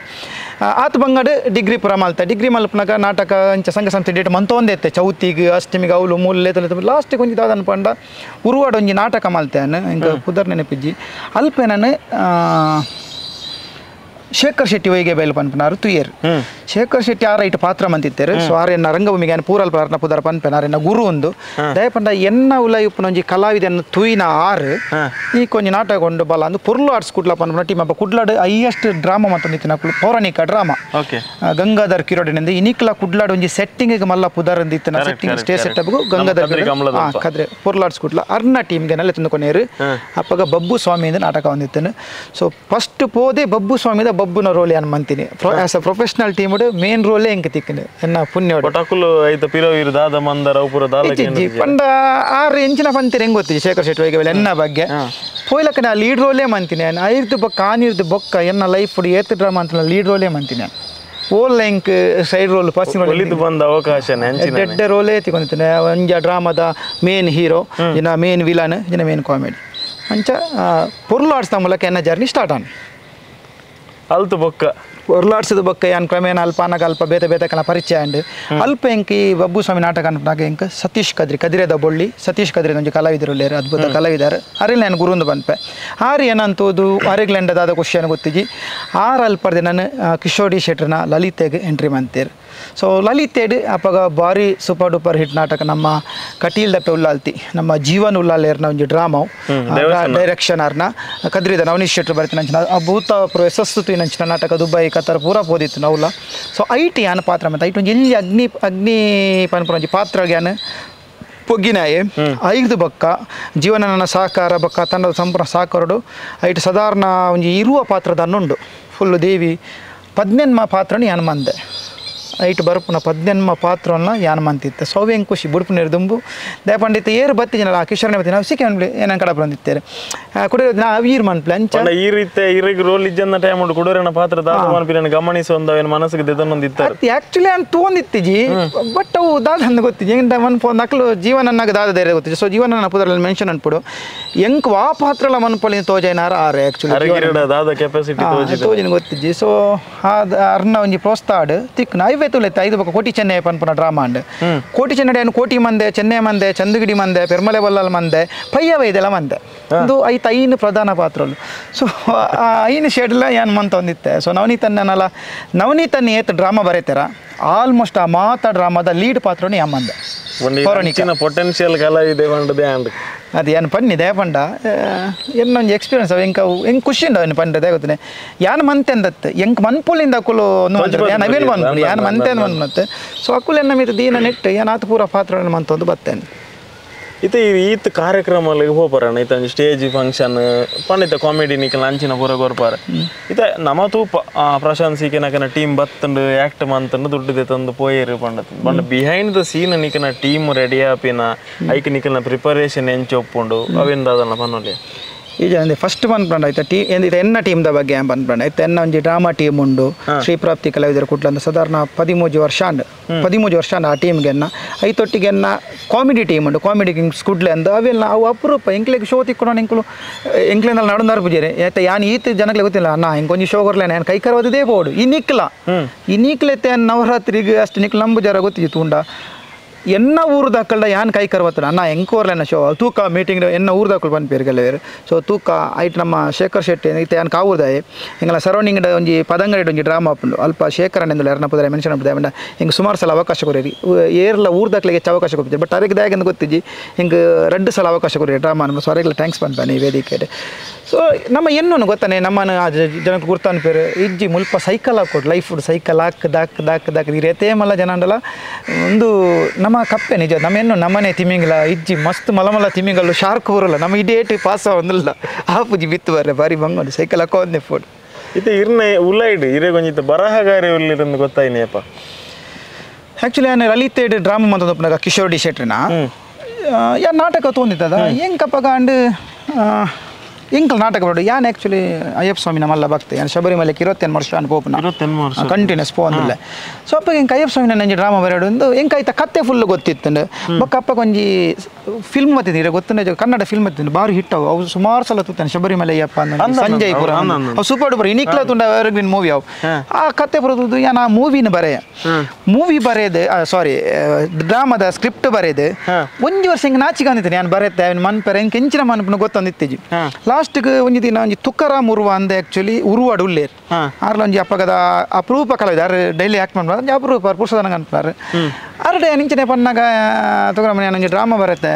ಆತ ಬಂಗಡು ಡಿಗ್ರಿ ಪುರ ಮಲ್ತ ಡಿಗ್ರಿ ಮಲ್ಪನಾಗ ನಾಟಕ ಅಂಚ ಸಂಘ ಸಂಸ್ಥೆ ಡೇಟ್ ಮಂತೊಂದೇ ಇತ್ತೆ ಚೌತಿಗೆ ಅಷ್ಟಮಿಗೆ ಅವಳು ಮೂಲೆ ಲಾಸ್ಟಿಗೆ ಒಂಜಿ ದಾದನ್ ಪಂಡ ಉರುವಾಡ ಒಂಜಿ ನಾಟಕ ಮಲ್ತೇನೆ ಹಿಂಗೆ ಪುದರ್ ನೆನಪಿಜ್ಜಿ ಅಲ್ಪ ನಾನು ಶೇಖರ್ ಶೆಟ್ಟಿ ವೈಗೆ ಬೈಲ್ ಪನ್ಪನಾರು ತುಯೇರ್ ಶೇಖರ್ ಶೆಟ್ಟಿ ಆರ ಇಟ್ಟು ಪಾತ್ರ ಮಂತಿತ್ತಾರೆ ಸೊ ಆರೆನ್ನ ರಂಗಭೂಮಿಗೆ ಪೂರಲ್ಪ ಆರ್ನ ಪುದರ ಪನ್ಪೆನ ಆರೆನ್ನ ಗುರು ಒಂದು ದಯಪಂಡ ಎನ್ನ ಉಲಯುಪ್ಪನ ಒಂಜಿ ಕಲಾವಿದನ್ನು ತುಯಿನ ಆರು ಈ ಕೊಂಜಿ ನಾಟಕ ಕೊಂಡು ಬಲ ಅಂದು ಪೊರ್ಲು ಆರ್ಟ್ಸ್ ಕುಡ್ಲ ಪನ್ಪನ ಟೀಮ್ ಅಪ್ಪ ಕುಡ್ಲಾಡು ಹೈಯೆಸ್ಟ್ ಡ್ರಾಮಾ ಮಂತೊಂದಿತ್ತಿನ ಪೌರಾಣಿಕ ಡ್ರಾಮಾ ಗಂಗಾಧರ್ ಕಿರೋಡಿನಿಂದ ಇನಿಕ್ಲ ಕುಡ್ಲಾಡು ಒಂಜಿ ಸೆಟ್ಟಿಂಗ್ ಮಲ್ಲ ಪುದರ್ ಅಂದಿತ್ತಿನ setting stage setup Gangadhar Kadri Porlu arts Kudla Arna ಟೀಮ್ಗೆ ನಲ್ಲ ತಂದುಕೊನೇರು ಅಪ್ಪಗ ಬಬ್ಬು ಸ್ವಾಮಿಯಿಂದ ನಾಟಕ ಹೊಂದಿತ್ತೇನೆ ಸೊ ಫಸ್ಟ್ ಪೋದೆ ಬಬ್ಬು ಸ್ವಾಮಿದ ಬಬ್ಬುನ ರೋಲ್ ಏನು ಮಂತೀನಿ as a professional team main ರೋಲೇ ಎಂಕ್ ತಿಕ್ಕನೆ ಎನ್ನ ಪುಣ್ಯ ಪಂಡ ಆರು ಎಂಚಿನ ಪಂತೀರಿ ಹೆಂಗ್ ಗೊತ್ತಿದೆ ಶೇಖರ್ ಶೆಟ್ಟಿ ವೈಗೆ ಎನ್ನ ಬಗ್ಗೆ ಪೋಯ್ಲಕ್ಕ ನಾ ಲೀಡ್ ರೋಲೇ ಮಂತೀನಿ ಐರ್ದು ಬೊಕ್ಕ ಆನಿರ್ದು ಬೊಕ್ಕ ಎನ್ನ ಲೈಫ್ ಏತ್ ಡ್ರಾಮಾ ಅಂತ ಲೀಡ್ ರೋಲೇ ಮಂತೀನಿ ಓಲ್ ಎಂಕ್ side roll passing role ಬಂದ ಅವಕಾಶ ಡೆಡ್ಡ ರೋಲೇ ತಿಕೊಂಡಿದ್ದೇನೆ ಒಂಜ ಡ್ರಾಮಾದ ಮೇನ್ ಹೀರೋ ಇನ್ನ ಮೇನ್ ವಿಲನ್ ಇನ್ನ ಮೇನ್ ಕಾಮಿಡಿ ಅಂಚ ಪೊರ್ಲು ಆಡ್ಸ್ದ ಮೂಲಕ ಎನ್ನ ಜರ್ನಿ ಸ್ಟಾರ್ಟ್ ಆನ್ ಅಲ್ತು ಬೊಕ್ಕ ಒರ್ಲಾಡ್ಸಿದ ಬೊಕ್ಕ ಯಾನ್ ಕ್ರಮೇಣ ಅಲ್ಪ ಅನಗ ಅಲ್ಪ ಬೇತೆ ಬೇತೆ ಕಲ ಪರಿಚಯ ಅಂಡ್ ಅಲ್ಪ ಎಂಕ್ ಈ ಬಬ್ಬು ಸ್ವಾಮಿ ನಾಟಕ ಅನ್ಪನಾಗ ಎಂಕ್ ಸತೀಶ್ ಕದ್ರಿ ಕದಿರೆದ ಬೊಳ್ಳಿ ಸತೀಶ್ ಕದ್ರಿ ಒಂಜಿ ಕಲಾವಿದರು ಅದ್ಭುತ ಕಲಾವಿದರು ಅರಿಲ್ ನಾನು ಗುರುಂದು ಬನ್ಪೆ ಆರು ಏನಂತೋದು ಆರಿಗ್ಲೆಂಡದಾದ ಖುಷಿಯನ್ನು ಗೊತ್ತಿಜಿ ಆರು ಅಲ್ಪರ್ದೆ ನಾನು ಕಿಶೋಡಿ ಶೆಟ್ರನ ಲಲಿತೆಗೆ ಎಂಟ್ರಿ ಮಂತೇರು ಸೊ ಲಲಿತೇಡ್ ಅಪ್ಪಗ ಭಾರಿ super duper hit ನಾಟಕ ನಮ್ಮ ಕಟೀಲ್ ದಪ್ಪೆ ಉಲ್ಲಾಲ್ತಿ ನಮ್ಮ ಜೀವನ್ ಉಲ್ಲಾಲೇರ್ನ ಒಂಜಿ ಡ್ರಾಮಾ ಡೈರೆಕ್ಷನ್ ಆರ್ನ ಕದ್ರಿದ ನವನೀಶ್ ಶೆಟ್ರು ಬರ್ತೀನಿ ಅಂಚಿನ ಅದ್ಭುತ ಯಶಸ್ಸು ನಂಚಿನ ನಾಟಕ ದುಬೈ ಕತಾರ್ ಪೂರ ಪೋದಿತ್ತು ನಾವುಲ ಸೊ IT ಯಾನ್ ಪಾತ್ರ ಮತ್ತೆ ಐಟ್ ಒಂಜಿ ಎಲ್ಲಿ ಅಗ್ನಿ ಅಗ್ನಿ ಪನ್ಪುನ ಒಂಜಿ ಪಾತ್ರ ಯಾನ್ ಪೊಗ್ಗಿನಾಯೆ ಐದು ಬಕ್ಕ ಜೀವನ ಸಹಕಾರ ಬಕ್ಕ ತಂಡದ ಸಂಪೂರ್ಣ ಸಹಕಾರಡು ಐಟ್ ಸಾಧಾರಣ ಒಂಜಿ ಇರುವ ಪಾತ್ರದ ಅನ್ನುಂಡು ಫುಲ್ಲು ದೇವಿ ಪದ್ನೆನ್ಮ ಪಾತ್ರನು ಯಾನ್ ಮಂದೆ ಐಟ್ ಬರುಪುನ ಪದ್ನೆನ್ಮ ಪಾತ್ರನ ಯಾನ್ ಮಂತಿತ್ತೆ ಸೊ ಹೆಂಗೆ ಖುಷಿ ಬುಡುಪು ದುಂಬು ದಯಪಂಡಿತ ಏರು ಬತ್ತಿ ಜನ ಆ ಕಿಶೋರ್ನೆ ಬತ್ತಿ ನಾವು ಸಿಕ್ಕಿ ಏನಂತ ಕಡಪ ಬಂದಿತ್ತೇವೆ ಕುಡಿಯೋದು ನಾವು ಈರ್ ಮನ್ಪ್ಲೆ ಅಂಚ ಈ ರೀತಿ ಇರಿಗೆ ರೋಲ್ ಇಜ್ಜನ್ನ ಟೈಮ್ ಉಂಟು ಕುಡೋರನ ಪಾತ್ರ ದಾದ ಮನ್ಪಿನ ಗಮನಿಸೊಂದು ಅವನ ಮನಸ್ಸಿಗೆ ದೆದನ್ನೊಂದು ಇತ್ತಾರೆ ಆಕ್ಚುಲಿ ಅಂತ ತೋಂದಿತ್ತಿಜಿ ಬಟ್ ಅವು ದಾದ ಅಂದ ಗೊತ್ತಿಜಿ ಎಂತ ಮನ್ಪು ನಕಲು ಜೀವನನ್ನಾಗ ದಾದ ಧೈರ್ಯ ಗೊತ್ತಿಜಿ ಸೊ ಜೀವನ ಪುದರಲ್ಲಿ ಮೆನ್ಷನ್ ಅನ್ಪುಡು ಎಂಕ್ ವಾ ಪಾತ್ರಲ ಮನ್ಪೊಲಿ ತೋಜೈನಾರ ಆರೆ ಆಕ್ಚುಲಿ ದಾದ ಕೆಪಾಸಿಟಿ ತೋಜಿನ ಗೊತ್ತಿಜ್ಜಿ ಸೊ ಅರ್ನ ಒಂಜಿ ಪ್ರೋತ್ಸಾಹ ತಿಕ್ ಐವೇ ತುಲೈತೆ ಐದು ಬೊಕ್ಕ ಕೋಟಿ ಚೆನ್ನೈ ಪನ್ಪುನ ಡ್ರಾಮಾ ಅಂಡ್ ಕೋಟಿ ಚೆನ್ನಡೆ ಏನು ಕೋಟಿ ಮಂದೆ ಚೆನ್ನೈ ಮಂದೆ ಚಂದುಗಿಡಿ ಮಂದೆ ಪೆರ್ಮಲೆ ಬಲ್ಲಾಲ್ ಮಂದೆ ಪಯ್ಯವ ಇದೆಲ್ಲ ಮಂದೆ ಒಂದು ಐತ ಐನು ಪ್ರಧಾನ ಪಾತ್ರಲು ಸೊ ಐನು ಶೆಡ್ಲ ಏನು ಮಂತ ಒಂದಿತ್ತೆ ಸೊ ನವನೀತನ್ನಲ್ಲ ನವನೀತನ್ ಏತ್ ಡ್ರಾಮಾ ಬರೀತಾರ ಆಲ್ಮೋಸ್ಟ್ ಆ ಮಾತಾ ಡ್ರಾಮಾದ ಲೀಡ್ ಪಾತ್ರನು ಯಮ್ಮಂದೆ ಪೊಟೆನ್ಷಿಯಲ್ ಕಲಾವಿದೆ ಪಂಡದೆ ಅಂಡ್ ಅದು ಏನು ಪನ್ನಿದೆ ಪಂಡ ಎನ್ನೊಂಜಿ ಎಕ್ಸ್ಪೀರಿಯನ್ಸ್ ಅವು ಎಂಕ ಹೆಂಗೆ ಖುಷಿ ಉಂಡು ಅವನು ಪಂಡ ಗೊತ್ತನೆ ಯಾನ್ ಮಂತೆ ಅಂದತ್ತು ಎಂಕ್ ಮನ್ಪುಲಿಂದ ಅಕುಲು ಯಾನ್ ಅವೇನು ಮನ್ಪುಲಿ ಯಾನ್ ಮಂತೆ ಅಂದ್ ಮನ್ಪುನತ್ತೆ ಸೊ ಅಕುಲು ಎನ್ನ ಮಿತ ದೀನ ನೆಟ್ಟು ಯಾನ್ ಆತ ಪೂರ ಪಾತ್ರ ಮಂತೊಂದು ಬತ್ತೇನೆ ಇತ್ತೆ ಈತ್ ಕಾರ್ಯಕ್ರಮ ಹೋಪರಣ ಇತ್ತ ಸ್ಟೇಜ್ ಫಂಕ್ಷನ್ ಪಂಡಿತ ಕಾಮಿಡಿ ನಿಕಲ್ ಅಂಚಿನ ಪೂರ ಕೊರ್ಪಾರ ಇತ್ತೆ ನಮ ತೂಪ ಪ್ರಶಾಂತ್ ಸಿಕೆ ನಕನ ಟೀಮ್ ಬತ್ತಂಡು ಆಕ್ಟ್ ಮಂತಂಡು ದುಡ್ಡು ತಂದು ಪೋಯೇರು ಪಂಡತ್ but behind the scene ನಿಕನ team ready ಆಪಿನ ಐಕ್ ನಿಕಲ್ನ ಪ್ರಿಪರೇಷನ್ ಎಂಚ ಒಪ್ಪುಂಡು ಅವೇನ್ ದಾದಲ್ಲ ಪನ್ನೊಲಿ. ಈಗ ಅಂದ್ರೆ ಫಸ್ಟ್ ಪನ್ಪಂಡ ಆಯ್ತಾ ಟೀ ಎನ್ನ ಟೀಮ್ದ ಬಗ್ಗೆ ಪನ್ಪಂಡ ಆಯ್ತು ಎನ್ನ ಒಂಜಿ ಡ್ರಾಮಾ ಟೀಮ್ ಉಂಡು ಶ್ರೀಪ್ರಾಪ್ತಿ ಕಲಾವಿದರ ಕುಟ್ಲ ಅಂದ್ರೆ ಸಾಧಾರಣ 13 ವರ್ಷ ಅಂಡ್ 13 ವರ್ಷ ಅಂಡ್ ಆ ಟೀಮ್ಗೆ ಎನ್ನ ಐತೊಟ್ಟಿಗೆ ಎನ್ನ ಕಾಮಿಡಿ ಟೀಮ್ ಉಂಡು ಕಾಮಿಡಿ ಕಿಂಗ್ಸ್ ಕುಡ್ಲೆ ಅಂದ ಅವೆಲ್ಲ ಅವು ಅಪರೂಪ ಎಂಕ್ಲೆಗ್ ಶೋ ತಿಕ್ಕೊಂಡು ಎಂಕುಲು ಎಂಕ್ಲೆನಲ್ಲಿ ನಡುಂದಾರು ಪೂಜಾರಿ ಆಯ್ತಾ ಯಾನ್ ಈತ ಜನಕ್ಕೆ ಗೊತ್ತಿಲ್ಲ ಅಣ್ಣ ಹಿಂಗೊಂಜಿ ಶೋ ಕೊರ್ಲೇನೆ ನಾನು ಕೈಕರವದೇ ಬೋಡು ಈ ನಿಕ್ಲ ಈ ನಿಕ್ಲೆತ್ತೆ ನವರಾತ್ರಿಗೆ ಅಷ್ಟು ನಿಕ್ಲ ನಂಬು ಜರ ಗೊತ್ತಿತ್ತು ಉಂಡ ಎನ್ನ ಊರು ದಾಕಲ್ಡ ಯಾನ್ ಕೈ ಕರ್ವತ್ತಡ ಅಣ್ಣ ಎಂಕೋರ್ಲೆನ ಶೋ ತೂಕ ಮೀಟಿಂಗ್ ಎನ್ನ ಊರು ದಾಕಲ್ ಪನ್ಪೇರು ಕೆಲವೇರು ಸೊ ತೂಕ ಐಟ್ ನಮ್ಮ ಶೇಖರ್ ಶೆಟ್ಟಿ ಇತ್ತೆ ಯಾನ್ ಕಾವೂರ್ದಾಯೆ ಎಂಗಲ ಸರೌಂಡಿಂಗ್ ಒಂಜಿ ಪದಂಗಡಿ ಒಂಜಿ ಡ್ರಾಮಾ ಆಪುಂಡು ಅಲ್ಪ ಶೇಖರನ್ ಎಂದು ಎರನ ಪುದರ ಮೆನ್ಷನ್ ಆಪುದೆ ಆಂಡ ಹಿಂಗೆ ಸುಮಾರು ಸಲ ಅವಕಾಶ ಕೊರಿರಿ ಏರ್ಲ ಊರು ದಾಖಲೆಗೆ ಹೆಚ್ಚು ಅವಕಾಶ ಕೊಡ್ತಿದ್ದೆ ಬಟ್ ಅದಕ್ಕೆ ದಾಯಕಂದು ಗೊತ್ತಿಜ್ಜಿ ಹಿಂಗೆ 2 ಸಲ ಅವಕಾಶ ಕೊರಿ ಡ್ರಾಮಾ ನಮ್ಮ ಸೊ ಅರೆಗ್ಲ thanks ಪನ್ಪಾನೆ ಈ ವೇದಿಕೆ ಸೊ ನಮ್ಮ ಎನ್ನೋನು ಗೊತ್ತಾನೆ ನಮ್ಮನ್ನು ಆ ಜನಕ್ಕೆ ಗುರ್ತ ಅನ್ಪೇರು ಇಜ್ಜಿ ಮುಲ್ಪ ಸೈಕಲ್ ಹಾಕೊಡು ಲೈಫ್ ಸೈಕಲ್ ಹಾಕ್ ದಾಕ್ ದಾಕ್ ದಾಕ್ ಈ ರೇತೇ ಮಲ್ಲ ಜನ ಅಂಡಲ ಒಂದು ನಮ್ಮ ಕಪ್ಪೆ ನಿಜ ನಮ್ಮೇನು ನಮ್ಮನೆ ತಿಮಿಂಗಿಲ್ಲ ಇಜ್ಜಿ ಮಸ್ತ್ ಮಲಮಲ ತಿಮಿಂಗಲ್ಲು ಶಾರ್ಕ್ ಬರೋಲ್ಲ ನಮ್ಮ ಇಡೇಟ್ ಪಾಸ ಒಂದಿಲ್ಲ ಆ ಪೂಜಿ ಬಿತ್ತು ಬರ್ರೆ ಬಾರಿ ಬಂಗೋಡು ಸೈಕಲ್ ಹಾಕೋ ಒಂದೇ ಫೋಡ್ ಇದು ಇರ್ನೆ ಉಲ್ಲೈಡ್ ಇರೇ ಕೊಂಜಿತ್ತು ಬರಹಗಾರಿ ಉಲ್ಲಿರಂದು ಗೊತ್ತಾಯಿನಿಯಪ್ಪ ಆ್ಯಕ್ಚುಲಿ ನಾನು ಲಲಿತೇಡ್ ಡ್ರಾಮಾ ಮಂತೊಂದು ಕಿಶೋರ್ ಡಿ ಶೆಟ್ರಿನ ಯಾ ನಾಟಕ ತೊಂದಿತ್ತದ ಹೆಂಗಪ್ಪ ಅಂಡ್ ಎಂಕಲ್ ನಾಟಕ ಬರೋಡು ಯಾನ್ ಆ್ಯಕ್ಚುಲಿ ಅಯ್ಯಪ್ಪ ಸ್ವಾಮಿ ನಮ್ಮಲ್ಲ ಭಕ್ತೆ ಯಾನ್ ಶಬರಿಮಲೆಗೆ 28 ವರ್ಷ ಅನ್ ಪೋಪುನ ಕಂಟಿನ್ಯೂಸ್ ಪೋಂದಿಲ್ಲ ಸೊ ಅಪ್ಪ ಎಂಕ್ ಅಯ್ಯಪ್ಪ ಸ್ವಾಮಿ ನಂಜಿ ಡ್ರಾಮಾ ಬರೋಡು ಒಂದು ಎಂಕ ಐತ ಕತ್ತೆ ಫುಲ್ ಗೊತ್ತಿತ್ತು ಬೊಕ್ಕ ಅಪ್ಪ ಒಂಜಿ ಫಿಲ್ಮ್ ಬತ್ತಿದ್ದು ಗೊತ್ತಂದ್ರೆ ಕನ್ನಡ ಫಿಲ್ಮ್ ಬತ್ತಿದ್ದು ಬಾರಿ ಹಿಟ್ ಅವು ಅವು ಸುಮಾರು ಸಲ ತೂತಾನೆ ಶಬರಿಮಲೆ ಅಯ್ಯಪ್ಪ ಅಂದ್ರೆ ಸಂಜಯ್ ಪುರ ಅವು ಸೂಪರ್ ಡೂಪರ್ ಇನಿಕ್ಲ ತುಂಡ ಎವರ್ಗ್ರೀನ್ ಮೂವಿ ಅವು ಆ ಕತ್ತೆ ಬರೋದು ಯಾನ್ ಆ ಮೂವಿನ ಬರೆಯ ಮೂವಿ ಬರೆಯದು ಸಾರಿ ಡ್ರಾಮಾದ ಸ್ಕ್ರಿಪ್ಟ್ ಬರೆಯದು ಒಂಜಿ ವರ್ಷ ಹಿಂಗೆ ನಾಚಿಗೆ ಅಂದಿದ್ದೇನೆ ಯಾನ್ ಬರೆತ್ತೆ ಅವನ ಮನ್ಪೆರೆ ಹಿಂಗೆ ಹೆಂಚಿನ ಮನ್ಪನ ಗೊತ್ತಂದಿತ್ತೀಜಿ ಲಾಸ್ಟ್ಗೆ ಒಂಜಿ ದಿನ ಒಂಜಿ ತುಕ್ಕರಾಮ್ ಉರುವ ಅಂದೆ ಆ್ಯಕ್ಚುಲಿ ಉರುವಾಡು ಉಲ್ಲೇರು ಆರ್ಲ ಒಂಜಿ ಅಪ್ಪಗದ ಅಪರೂಪ ಕಲಾವಿದ ಆರು ಡೈಲಿ ಆ್ಯಕ್ಟ್ ಮಾಡ್ಬಾರ್ದು ಒಂಜಿ ಅಪರೂಪ ಪುರುಷದನಂಗೆ ಅನ್ಪಾರು ಆರು ನಿಂಚನೆ ಪನ್ನಾಗ ತುಕರಾಮ ಒಂಜಿ ಡ್ರಾಮಾ ಬರುತ್ತೆ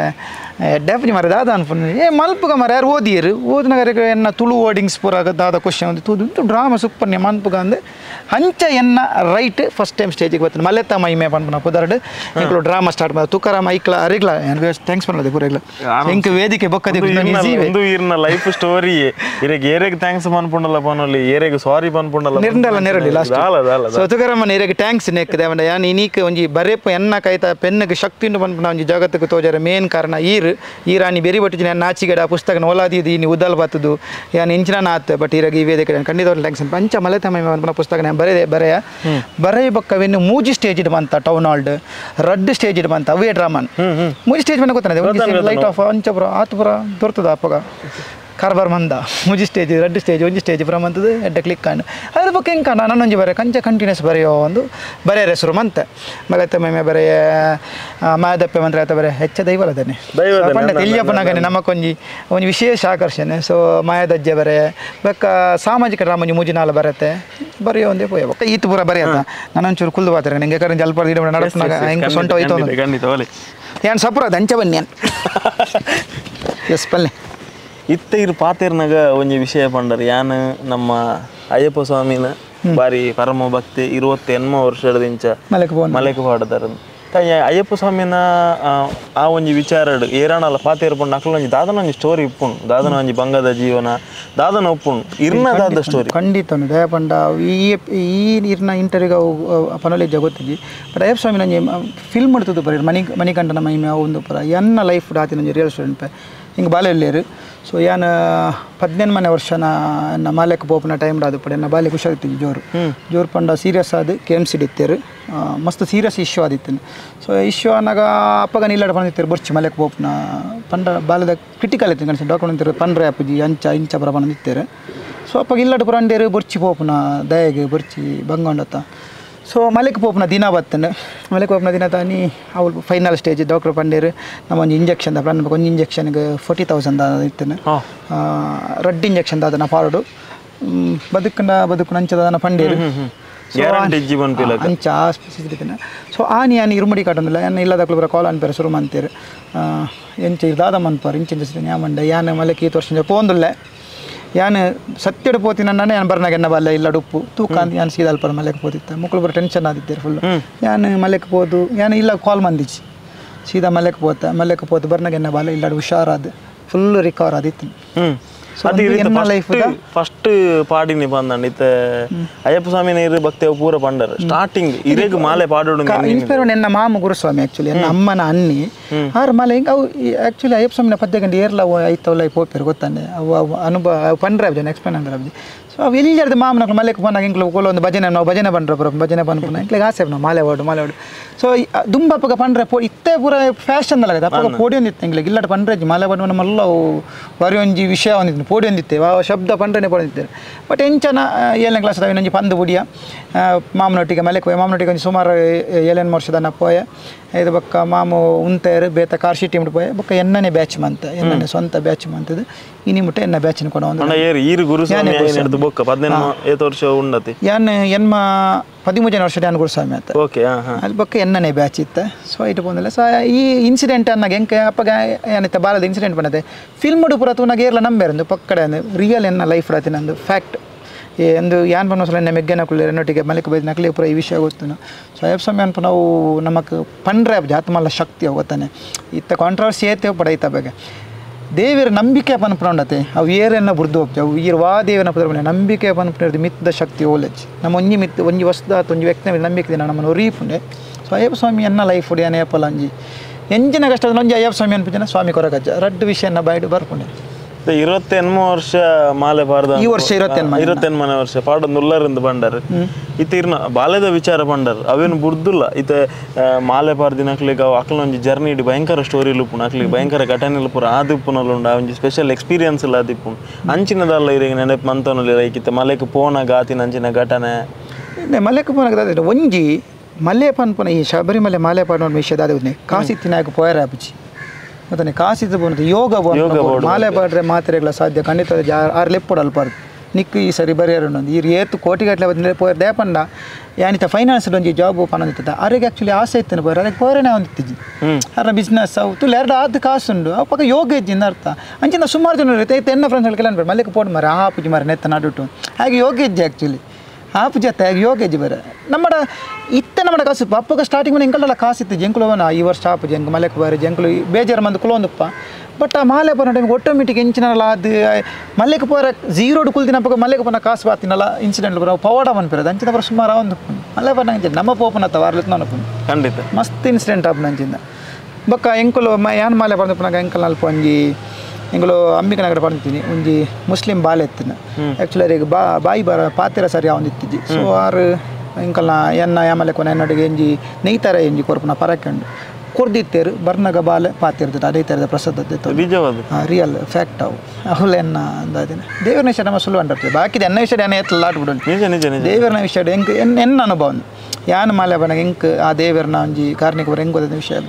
ಡೆಫ್ನಿ ಮರ ದಾದ ಅನ್ಪುನ ಏ ಮಲ್ಪುಗ ಮರ ಯಾರು ಓದಿಯರು ಓದಿನಾಗ ಎನ್ನ ತುಳು ವರ್ಡಿಂಗ್ಸ್ ಪೂರ ದಾದ ಕ್ವಶನ್ ಒಂದು ತೂದು ಡ್ರಾಮಾ ಸೂಪರ್ ನೇ ಮನ್ಪುಗ ಅಂದೆ ಅಂಚ ಎನ್ನ right first time ಸ್ಟೇಜಿಗೆ ಬರ್ತಾನೆ ಮಲೆತ್ತ ಮೈಮೆ ಪನ್ಪುನ ಪುದರ್ಡು ಇಂಕ್ಲು ಡ್ರಾಮಾ ಸ್ಟಾರ್ಟ್ ಮಾಡ ತುಕಾರಾಮ ಐಕ್ಲ ಅರಿಗ್ಲ thanks ಪನ್ನದೆ ಪೂರ ಎಂಕ್ ವೇದಿಕೆ ಬೊಕ್ಕದಿ ಇರ್ನ ಲೈಫ್ ಸ್ಟೋರಿ ಇರೆಗ್ ಏರೆಗ್ thanks ಪನ್ಪುಂಡಲ ಪನೊಲಿ ಏರೆಗ್ ಸಾರಿ ಪನ್ಪುಂಡಲ ನಿರ್ಂಡಲ ನೆರಳಿ ಲಾಸ್ಟ್ ಸೊ ತುಕಾರಾಮನ ಇರೆಗ್ thanks ನೆಕ್ಕದೆ ಅವನ ಯಾನ್ ಇನೀಕ್ ಒಂಜಿ ಬರೆಪ ಎನ್ನ ಕೈತ ಪೆನ್ನಿಗೆ ಶಕ್ತಿ ಉಂಡು ಪನ್ಪುನ ಒಂಜಿ ಜಗತ್ತಿಗೆ ತೋಜರ ಮೇನ್ ಕಾರಣ ಈರ್ ಈ ರಾಣಿ ಬೆರಿ ಬಟ್ಟಿನ ನಾಚಿಗಡ ಪುಸ್ತಕ ಓಲಾದಿದ್ದು ಇನಿ ಉದ್ದಲ್ ಬತ್ತದು ಯಾನ್ ಇಂಚಿನ ಆತ್ ಬಟ್ ಇರಾಗ ಈ ವೇದಿಕೆ ಖಂಡಿತ thanks ಪಂಚ ಮಲೆ ತಮ್ಮ ಪುಸ್ತಕ ಬರೆದೆ ಬರೆಯ ಬರೆಯ ಬಕ್ಕವೆನ್ನು ಮೂಜಿ ಸ್ಟೇಜ್ ಬಂತ ಟೌನ್ ಹಾಲ್ಡ್ ರಡ್ಡು ಸ್ಟೇಜ್ ಬಂತ ಅವೇ ಡ್ರಾಮನ್ ಮೂಜಿ ಸ್ಟೇಜ್ ಮನೆ ಗೊತ್ತಾನೆ ಲೈಟ್ ಆಫ್ ಅಂಚಪುರ ಆತಪುರ ದೊರ್ತದ ಅಪ್ಪಗ ಕಾರ್ಬಾರ್ ಮಂದ ಮೂಜಿ ಸ್ಟೇಜ್ ರಡ್ಡು ಸ್ಟೇಜ್ ಒಂಜಿ ಸ್ಟೇಜ್ ಪುರ ಮಂತದ್ದು ಎಡ್ಡ ಕ್ಲಿಕ್ ಆಂಡ್ ಅದ್ರ ಬೊಕ್ಕ ಎಂಕ ನಾನೊಂಜಿ ಬರೆ ಕಂಚ ಕಂಟಿನ್ಯೂಸ್ ಬರೆಯೋ ಒಂದು ಬರೆಯರೆ ಶುರು ಮಂತೆ ಮಲೆತ್ತ ಮೇಮೆ ಬರೆಯ ಮಾದಪ್ಪೆ ಮಂತ್ರ ಆತ ಬರೆ ಹೆಚ್ಚ ದೈವಲದನೆ ಪಂಡ ತೆಲ್ಯಪ್ಪನಾಗನೆ ನಮಕೊಂಜಿ ಒಂಜಿ ವಿಶೇಷ ಆಕರ್ಷಣೆ ಸೊ ಮಾಯದಜ್ಜೆ ಬರೆಯ ಬೊಕ್ಕ ಸಾಮಾಜಿಕ ಡ್ರಾಮ ಒಂಜಿ ಮೂಜಿ ನಾಲ್ ಬರತ್ತೆ ಬರೆಯೋ ಒಂದೇ ಪೋಯ ಬೊಕ್ಕ ಈತ ಪೂರ ಬರೆಯತ್ತ ನಾನೊಂಚೂರು ಕುಲ್ದು ಬಾತಾರೆ ನಿಂಗೆ ಕರೆಂಜಿ ಅಲ್ಪ ಇಡ ನಡಪನಾಗ ಹೆಂಗೆ ಸೊಂಟ ಹೋಯ್ತು ಯಾನ್ ಸಪುರ ಅಂಚ ಬನ್ನಿ ಎಸ್ ಪಲ್ಲೆ ಇತ್ತ ಇರು ಪಾತೇರ್ನಾಗ ಒಂಜಿ ವಿಷಯ ಪಂಡರ್ ಯಾನ್ ನಮ್ಮ ಅಯ್ಯಪ್ಪ ಸ್ವಾಮಿನ ಬಾರಿ ಪರಮ ಭಕ್ತಿ 28 ವರ್ಷದ ಇಂಚ ಮಲೆಕ್ ಪಾಡ್ದಾರ ಅಯ್ಯಪ್ಪ ಸ್ವಾಮಿನ ಆ ಒಂಜಿ ವಿಚಾರಡ್ ಏರಾಣಲ ಪಾತೇರ್ ಪಂಡ ಅಕ್ಲ ಒಂಜಿ ದಾದನ ಒಂಜಿ ಸ್ಟೋರಿ ಇಪ್ಪುಂಡು ದಾದನ ಒಂಜಿ ಬಂಗದ ಜೀವನ ದಾದನ ಒಪ್ಪುಂಡು ಇರ್ನ ದಾದ ಸ್ಟೋರಿ ಖಂಡಿತ ದಯ ಪಂಡ ಈ ಈ ಇರ್ನ ಇಂಟರ್ವ್ಯೂಗೆ ಅವು ಪನೊಲೆಜ್ಜ ಗೊತ್ತಿಜ್ಜಿ ಬಟ್ ಅಯ್ಯಪ್ಪ ಸ್ವಾಮಿನ ಒಂಜಿ ಫಿಲ್ಮ್ ಮಾಡ್ತದ್ದು ಬರೀ ಮಣಿ ಮಣಿಕಂಠನ ಮಹಿಮೆ ಅವು ಒಂದು ಪರ ಎನ್ನ ಲೈಫ್ ಆತಿನ ಒಂಜಿ ರಿಯಲ್ ಸ್ಟೂಡೆಂಟ್ ಹಿಂಗೆ ಬಾಲೆಲ್ಲೇರು ಸೊ ಯಾನ್ 18 ವರ್ಷ ನನ್ನ ಮಾಲೆಕ್ ಪೋಪುನ ಟೈಮ್ ಅದು ಪಡೆ ನನ್ನ ಬಾಲೆ ಹುಷಾರಿತ್ತು ಜೋರು ಜೋರು ಪಂಡ ಸೀರಿಯಸ್ ಆದ K M C ಇತ್ತೇರು ಮಸ್ತ್ ಸೀರಿಯಸ್ ಇಶ್ಯೂ ಆದಿತ್ತು ಸೊ ಇಶ್ಯೂ ಆನಾಗ ಅಪ್ಪಗ ನಿಲ್ಲಡ ಪಂದಿತ್ತೇರು ಬೊರ್ಚಿ ಮಲೆಕ್ ಪೋಪುನ ಪಂಡ ಬಾಲದ ಕ್ರಿಟಿಕಲ್ ಇತ್ತು ಕನ್ಸ ಡಾಕ್ಟರ್ ಅಂತಾರೆ ಪಂಡ್ರೆ ಅಪ್ಪಜಿ ಅಂಚ ಇಂಚ ಪರ ಪಂದಿತ್ತೇರು ಸೊ ಅಪ್ಪಗ ಇಲ್ಲಡ ಪುರಂಡೇರು ಬೊರ್ಚಿ ಪೋಪುನ ದಯಗೆ ಬೊರ್ಚಿ ಬಂಗೊಂಡತ್ತ ಸೊ ಮಲೆಕ್ ಪೋಪುನ ದಿನ ಬತ್ತನು ಮಲೆಕ್ ಪೋಪುನ ದಿನ ತಾನಿ ಅವಳು final stage doctor ಪಂಡೇರು ನಮ್ಮ ಒಂಜಿ ಇಂಜೆಕ್ಷನ್ the plan ಒಂಜಿ ಇಂಜೆಕ್ಷನ್ಗೆ 40,000 ಇತ್ತನು ರಡ್ಡ್ ಇಂಜೆಕ್ಷನ್ ದಾದನ ಪಾರಡು ಬದುಕಂಡ ಬದುಕು ಅಂಚದಾನ ಪಂಡೇರು ಅಂಚ ಆಸ್ಪತ್ರೆ ಸೊ ಆನಿ ಯಾನ್ ಇರುಮಡಿ ಕಾಟೊಂದಿಲ್ಲ ಯಾನ್ ಇಲ್ಲದಕ್ಲು ಬರ ಕಾಲ್ ಅನ್ಪೇರು ಶುರು ಮಂತೇರು ಎಂಚ ದಾದ ಮನ್ಪಾರು ಇಂಚ ಇಂಚ ಯಾಮಂಡ ಯಾನ್ ಮಲೆಕ್ ಈತ್ ವರ್ಷ ಪೋಂದುಲ್ಲೆ ಯಾನ್ ಸತ್ಯಡು ಪೋತಿನ ಯಾನ್ ಬರ್ನಾಗ ಎನ್ನ ಬಲ್ಲ ಇಲ್ಲ ಉಪ್ಪು ತೂಕ ಅಂತ ಯಾನ್ ಸೀದಾ ಅಲ್ಪ ಮಲೆಕ್ ಪೋತಿತ್ತ ಮಕ್ಕಳು ಬರ ಟೆನ್ಷನ್ ಆದಿತ್ತೇರು ಫುಲ್ ಯಾನ್ ಮಲೆಕ್ ಪೋದು ಯಾನ್ ಇಲ್ಲ ಕಾಲ್ ಮಂದಿಚ್ಚಿ ಸೀದಾ ಮಲೆಕ್ ಪೋತ ಮಲೆಕ್ ಪೋತು ಬರ್ನಾಗ ಎನ್ನ ಬಲ್ಲ ಇಲ್ಲ ಹುಷಾರಾದ ಫುಲ್ ರಿಕವರ್ ಆದಿತ್ತು. ಲೈಫ್ ಫಸ್ಟ್ ಪಾಡಿನಿ ಬಂದಂಡ ಇತ್ತೆ ಅಯ್ಯಪ್ಪ ಸ್ವಾಮಿ ನೀರು ಭಕ್ತಿ ಪೂರ ಪಂಡರ್ ಸ್ಟಾರ್ಟಿಂಗ್ ಇರೇಗ್ ಮಾಲೆ ಪಾಡೋಡು ಇನ್ಸ್ಪೈರ್ ಎನ್ನ ಮಾಮ ಗುರುಸ್ವಾಮಿ ಆಕ್ಚುಲಿ ಎನ್ನ ಅಮ್ಮನ ಅನ್ನಿ ಆರು ಮಾಲೆ ಹಿಂಗೆ ಅವು ಆಕ್ಚುಲಿ ಅಯ್ಯಪ್ಪ ಸ್ವಾಮಿನ ಪದ್ಯ ಗಂಟೆ ಏರ್ಲ ಐತವಲ್ಲ ಪೋಪೇರು ಗೊತ್ತಾನೆ ಅವು ಅವು ಅನುಭವ ಪಂಡ್ರೆ ಅಬ್ಜಿ ಎಕ್ಸ್ಪ್ಲೇನ್ ಅಂದ್ರೆ ಅಬ್ಜಿ. ಸೊ ಅವು ಎಲ್ಲಿರ್ದು ಮಾಮನಕ್ಳು ಮಲೆಗೆ ಪೋನಾಗ ಇಂಕ್ಲು ಕೋಲ ಒಂದು ಭಜನೆ ನಾವು ಭಜನೆ ಬಂದ್ರೆ ಪುರ ಭಜನೆ ಬಂದ್ಪುನ ಇಂಕ್ಲಿಗೆ ಆಸೆ ನಾವು ಮಾಲೆ ಓಡು ಮಾಲೆ ಓಡು. ಸೊ ದುಂಬಪ್ಪಗ ಪಂಡ್ರೆ ಪೋ ಇತ್ತೆ ಪೂರ ಫ್ಯಾಷನ್ ಅಲ್ಲ ಅಪ್ಪಗ ಪೋಡಿ ಒಂದಿತ್ತು ಇಂಗ್ಲಿಗೆ ಇಲ್ಲಟ ಪಂಡ್ರೆ ಮಾಲೆ ಬಂದು ನಮ್ಮೆಲ್ಲ ಬರಿ ಒಂಜಿ ವಿಷಯ ಒಂದಿತ್ತು ಪೋಡಿ ಒಂದಿತ್ತೆ ಆ ಶಬ್ದ ಪಂಡ್ರೆನೆ ಪೋಡಿದ್ದೆ. ಬಟ್ ಎಂಚನ 7ನೇ ಕ್ಲಾಸ್ ಒಂಜಿ ಪಂದು ಬುಡಿಯ ಮಾಮನೊಟ್ಟಿಗೆ ಮಲೆಗೆ ಹೋಯ್ ಮಾಮನೊಟ್ಟಿಗೆ ಒಂಜಿ ಸುಮಾರು 7 ವರ್ಷದನ್ನ ಪೋಯೆ ಇದು ಬೊಕ್ಕ ಮಾಮು ಉಂತೇರು ಬೇತ ಕಾರ್ ಶೀಟಿ ಪೋಯೆ ಬೊಕ್ಕ ಎನ್ನನೇ ಬ್ಯಾಚ್ ಮಂತ ಎನ್ನನೇ ಸ್ವಂತ ಬ್ಯಾಚ್ ಮಂತದ್ದು ಇನಿ ಮುಟ್ಟ ಎನ್ನ ಬ್ಯಾಚಿನ ಕೊಡ ಒಂದು ಯಾನ್ ಎನ್ಮ 13 ವರ್ಷ ಯಾನ್ ಗುರುಸ್ವಾಮಿ ಅಂತ ಅಲ್ಲಿ ಬೊಕ್ಕ ಎನ್ನನೇ ಬ್ಯಾಚ್ ಇತ್ತ. ಸೊ ಇಟ್ಟು ಬಂದಿಲ್ಲ. ಸೊ ಈ ಇನ್ಸಿಡೆಂಟ್ ಅನ್ನಾಗ ಎಂಕ ಅಪ್ಪಗ ಏನಿತ್ತ ಬಾಲದ ಇನ್ಸಿಡೆಂಟ್ ಬಂದದೆ ಫಿಲ್ಮ್ ಪೂರ ತೂನಾಗ ಏರ್ಲ ನಂಬೇರಂದು ಪಕ್ಕಡೆ ರಿಯಲ್ ಎನ್ನ ಲೈಫ್ ನಂದು ಫ್ಯಾಕ್ಟ್ ಎಂದು ಯಾನ್ ಪನ್ನ ಸಲ ಮೆಗ್ಗನ ಕುಳ್ಳೆ ಎನ್ನೊಟ್ಟಿಗೆ ಮಲಿಕ ಬೈದ ನಕಲಿ ಪೂರ ಈ ವಿಷಯ ಗೊತ್ತು. ಸೊ ಅಯ್ಯಪ್ಪ ಸ್ವಾಮಿ ಅನ್ಪ ನಾವು ನಮಕ್ ಪಂಡ್ರೆ ಜಾತಮಲ್ಲ ಶಕ್ತಿ ಗೊತ್ತಾನೆ ಇತ್ತ ಕಾಂಟ್ರವರ್ಸಿ ಏತೆ ಪಡೈತ ಬಗ್ಗೆ ದೇವಿರ ನಂಬಿಕೆ ಪನ್ಪುಂಡತೆ ಅವು ಏರನ್ನ ಬುರ್ದು ಹೋಗ್ತವೆ ಅವು ಈರ್ ವಾ ದೇವನ ಪದ ನಂಬಿಕೆ ಪನ್ಪುಂಡ ಮಿತ್ತದ ಶಕ್ತಿ ಓಲೆಜ್ ನಮ್ಮ ಒಂಜಿ ಮಿತ್ ಒಂಜಿ ವಸ್ತು ಒಂಜಿ ವ್ಯಕ್ತಿ ನಂಬಿಕೆ ನಮ್ಮನ್ನು ಒರೀಪುಂಡೆ. ಸೊ ಅಯ್ಯಪ್ಪ ಸ್ವಾಮಿ ಎನ್ನ ಲೈಫ್ ಅಯ್ಯಪ್ಪಲ ಒಂಜಿ ಎಂಜಿನ ಕಷ್ಟ ಒಂಜಿ ಅಯ್ಯಪ್ಪ ಸ್ವಾಮಿ ಅನ್ಪುಜನ ಸ್ವಾಮಿ ಕೊರಗಜ್ಜ ರಡ್ಡು ವಿಷಯನ ಬಾಯ್ಡು ಬರ್ಪುಂಡೆ. 28 ವರ್ಷ ಮಾಲೆ ಪಾಡ್ದ ಈ ವರ್ಷ 28 ವರ್ಷ ಪಾಡೊಂದು ಉಲ್ಲರಿಂದ ಬಂಡರ್ ಇತ್ತ ಇರ್ನ ಬಾಲೆದ ವಿಚಾರ ಪಂಡರ್ ಅವೇನು ಬುರ್ದುಲ್ಲ ಇತ್ತ ಮಾಲೆ ಪಾರ್ದಿನಕ್ಲಿಗೆ ಅವು ಅಕ್ಲ ಒಂಜಿ ಜರ್ನಿ ಇಡಿ ಭಯಂಕರ ಸ್ಟೋರಿ ಲುಪ್ಪುನು ಅಕ್ಲಿಗೆ ಭಯಂಕರ ಘಟನೆ ಪೂರ ಆದಿಪ್ಪುನಲ್ಲುಂಡು ಆ ಒಂಜಿ ಸ್ಪೆಷಲ್ ಎಕ್ಸ್ಪೀರಿಯನ್ಸ್ ಇಲ್ಲ ಆದಿಪ್ಪುನು ಅಂಚಿನದಲ್ಲ ಇರಿಗೆ ನೆನಪು ಮಂತನಲ್ಲಿ ಲೈಕ್ ಇತ್ತ ಮಲೆಕ್ ಪೋನಾಗ ಆತಿನ ಅಂಚಿನ ಘಟನೆ ಮಲೆಕ್ ಪೋನಾಗ ಒಂಜಿ ಮಲೆ ಪನ್ಪುನ ಈ ಶಬರಿಮಲೆ ಮಾಲೆ ಪಾಡೋ ವಿಷಯದ ಅದೇ ಕಾಸಿ ತಿನ್ನಾಕ ಪೋಯರ ಅಪ್ಪುಜಿ ಮತ್ತೆ ಕಾಸಿದ್ದು ಬಂದು ಯೋಗ ಮಾಲೆ ಪಾಡ್ರೆ ಮಾತ್ರೆಗಳ ಸಾಧ್ಯ ಖಂಡಿತ ಆರು ಲೆಪ್ಪಡು ಅಲ್ಪಾರ್ದು ನಿಕ್ಕು ಈ ಸರಿ ಬರೆಯರು ಈ ಏತು ಕೋಟಿಗಟ್ಟಲೆ ಬಂದರೆ ಪೋಯರ್ ದೇಪಂಡ ಯಾನಿತ ಫೈನಾನ್ಸ್ ಒಂಜಿ ಜಾಬ್ ಪನ್ನೊಂದಿತ್ತ ಅರೆಗೆ ಆ್ಯಕ್ಚುಲಿ ಆಸೆ ಇತ್ತು ಪೋಯರ್ ಅರೆಗೆ ಪೋಯರನೇ ಒಂದಿತ್ತಿಜಿ ಅರ ಬಿಸ್ನೆಸ್ ಅವು ತುಳು ಎರಡು ಆದ ಕಾಸುಂಡು ಅವು ಪಕ್ಕ ಯೋಗ ಇಜ್ಜಿಂದ ಅರ್ಥ ಅಂಚಿನ ಸುಮಾರು ಜನ ಇರುತ್ತೆ ಎನ್ನ ಫ್ರೆಂಡ್ಸ್ ಕೆಲ ಅನ್ಬೇಡ ಮಲ್ಲಿಗೆ ಪೋಡು ಮಾರೆ ಆ ಪೂಜೆ ಮಾರೆ ನೆತ್ತ ನಡುಟು ಹಾಗೆ ಯೋಗ ಇಜ್ಜಿ ಆ್ಯಕ್ಚುಲಿ ಆ ಪೂಜೆ ಹಾಗೆ ಯೋಗ ಇಜ್ಜಿ ಬೇರೆ ನಮ್ಮಡ ಇತ್ತೆ ನಮ್ಮಡ ಕಾಸು ಅಪ್ಪಗ ಸ್ಟಾರ್ಟಿಂಗ್ ಮನೆ ಎಂಕಲ್ಲೆಲ್ಲ ಕಾಸಿತ್ತು ಜಂಕುಲವನ ಈ ವರ್ಷ ಆಪು ಜಂಕು ಮಲೆಕ್ ಬಾರಿ ಜಂಕುಲು ಬೇಜಾರು ಮಂದು ಕುಲೊಂದುಪ್ಪ. ಬಟ್ ಆ ಮಾಲೆ ಪೋನ ಟೈಮ್ ಆಟೋಮೆಟಿಕ್ ಎಂಚಿನಲ್ಲ ಅದು ಮಲ್ಲೆಕ್ ಪೋರ ಝೀರೋಡು ಕುಲ್ದಿನ ಅಪ್ಪಗ ಮಲ್ಲೆಕ್ ಪೋನ ಕಾಸು ಬಾತಿನಲ್ಲ ಇನ್ಸಿಡೆಂಟ್ ಬರೋ ಪವಾಡ ಮನ್ಪಿರೋದು ಅಂಚಿನ ಬರೋ ಸುಮಾರು ಒಂದು ಮಲ್ಲೆ ಪೋನ ನಮ್ಮ ಪೋಪನತ್ತ ವಾರ್ಲಿತ್ತು ನಾನು ಖಂಡಿತ ಮಸ್ತ್ ಇನ್ಸಿಡೆಂಟ್ ಆಪುನ ಅಂಚಿಂದ ಬೊಕ್ಕ ಎಂಕುಲು ಯಾನ್ ಮಾಲೆ ಪಂದಪ್ಪನಾಗ ಎಂಕಲ್ ಅಲ್ಪ ಒಂಜಿ ಎಂಕುಲು ಅಂಬಿಕ ನಗರ ಪಂತೀನಿ ಒಂಜಿ ಮುಸ್ಲಿಂ ಬಾಲೆ ಎತ್ತಿನ ಆ್ಯಕ್ಚುಲಿ ಅವರಿಗೆ ಬಾಯಿ ಬರ ಪಾತಿರ ಸರಿ ಒಂದಿತ್ತಿಜ್ಜಿ. ಸೊ ಆರು ಎಂಕಲ್ನ ಎನ್ನ ಯಾಮಲೆ ಕೊನೆ ಎನ್ನೊಟ್ಟಿಗೆ ಎಂಜಿ ನೆಯ್ತಾರ ಎಂಜಿ ಕೊರ್ಪುನ ಪರಕ್ಕೆ ಕೊರ್ದಿತ್ತೇರು ಬರ್ನಗ ಬಾಲೆ ಪಾತಿರ್ತದೆ ಅದೇ ಥರದ ಪ್ರಸಾದ ರಿಯಲ್ ಫ್ಯಾಕ್ಟ್ ಅವು ಅವುಲ ಎನ್ನ ಅಂದಾದಿನ ದೇವರನ ವಿಷಯ ನಮ್ಮ ಸುಳ್ಳು ಅಂಟಿರ್ತದೆ ಬಾಕಿದ ಎನ್ನ ವಿಷಯ ಎನ್ನ ಎತ್ತಲ್ಲ ಆಟ್ಬಿಡು ದೇವರನ ವಿಷಯ ಎಂಕ್ ಎನ್ನ ಅನುಭವ ಯಾನ್ ಮಾಲೆ ಬನಾಗ ಎಂಕ್ ಆ ದೇವರನ ಒಂಜಿ ಕಾರ್ಣಿಕ ಬರ ಹೆಂಗ್ ವಿಷಯ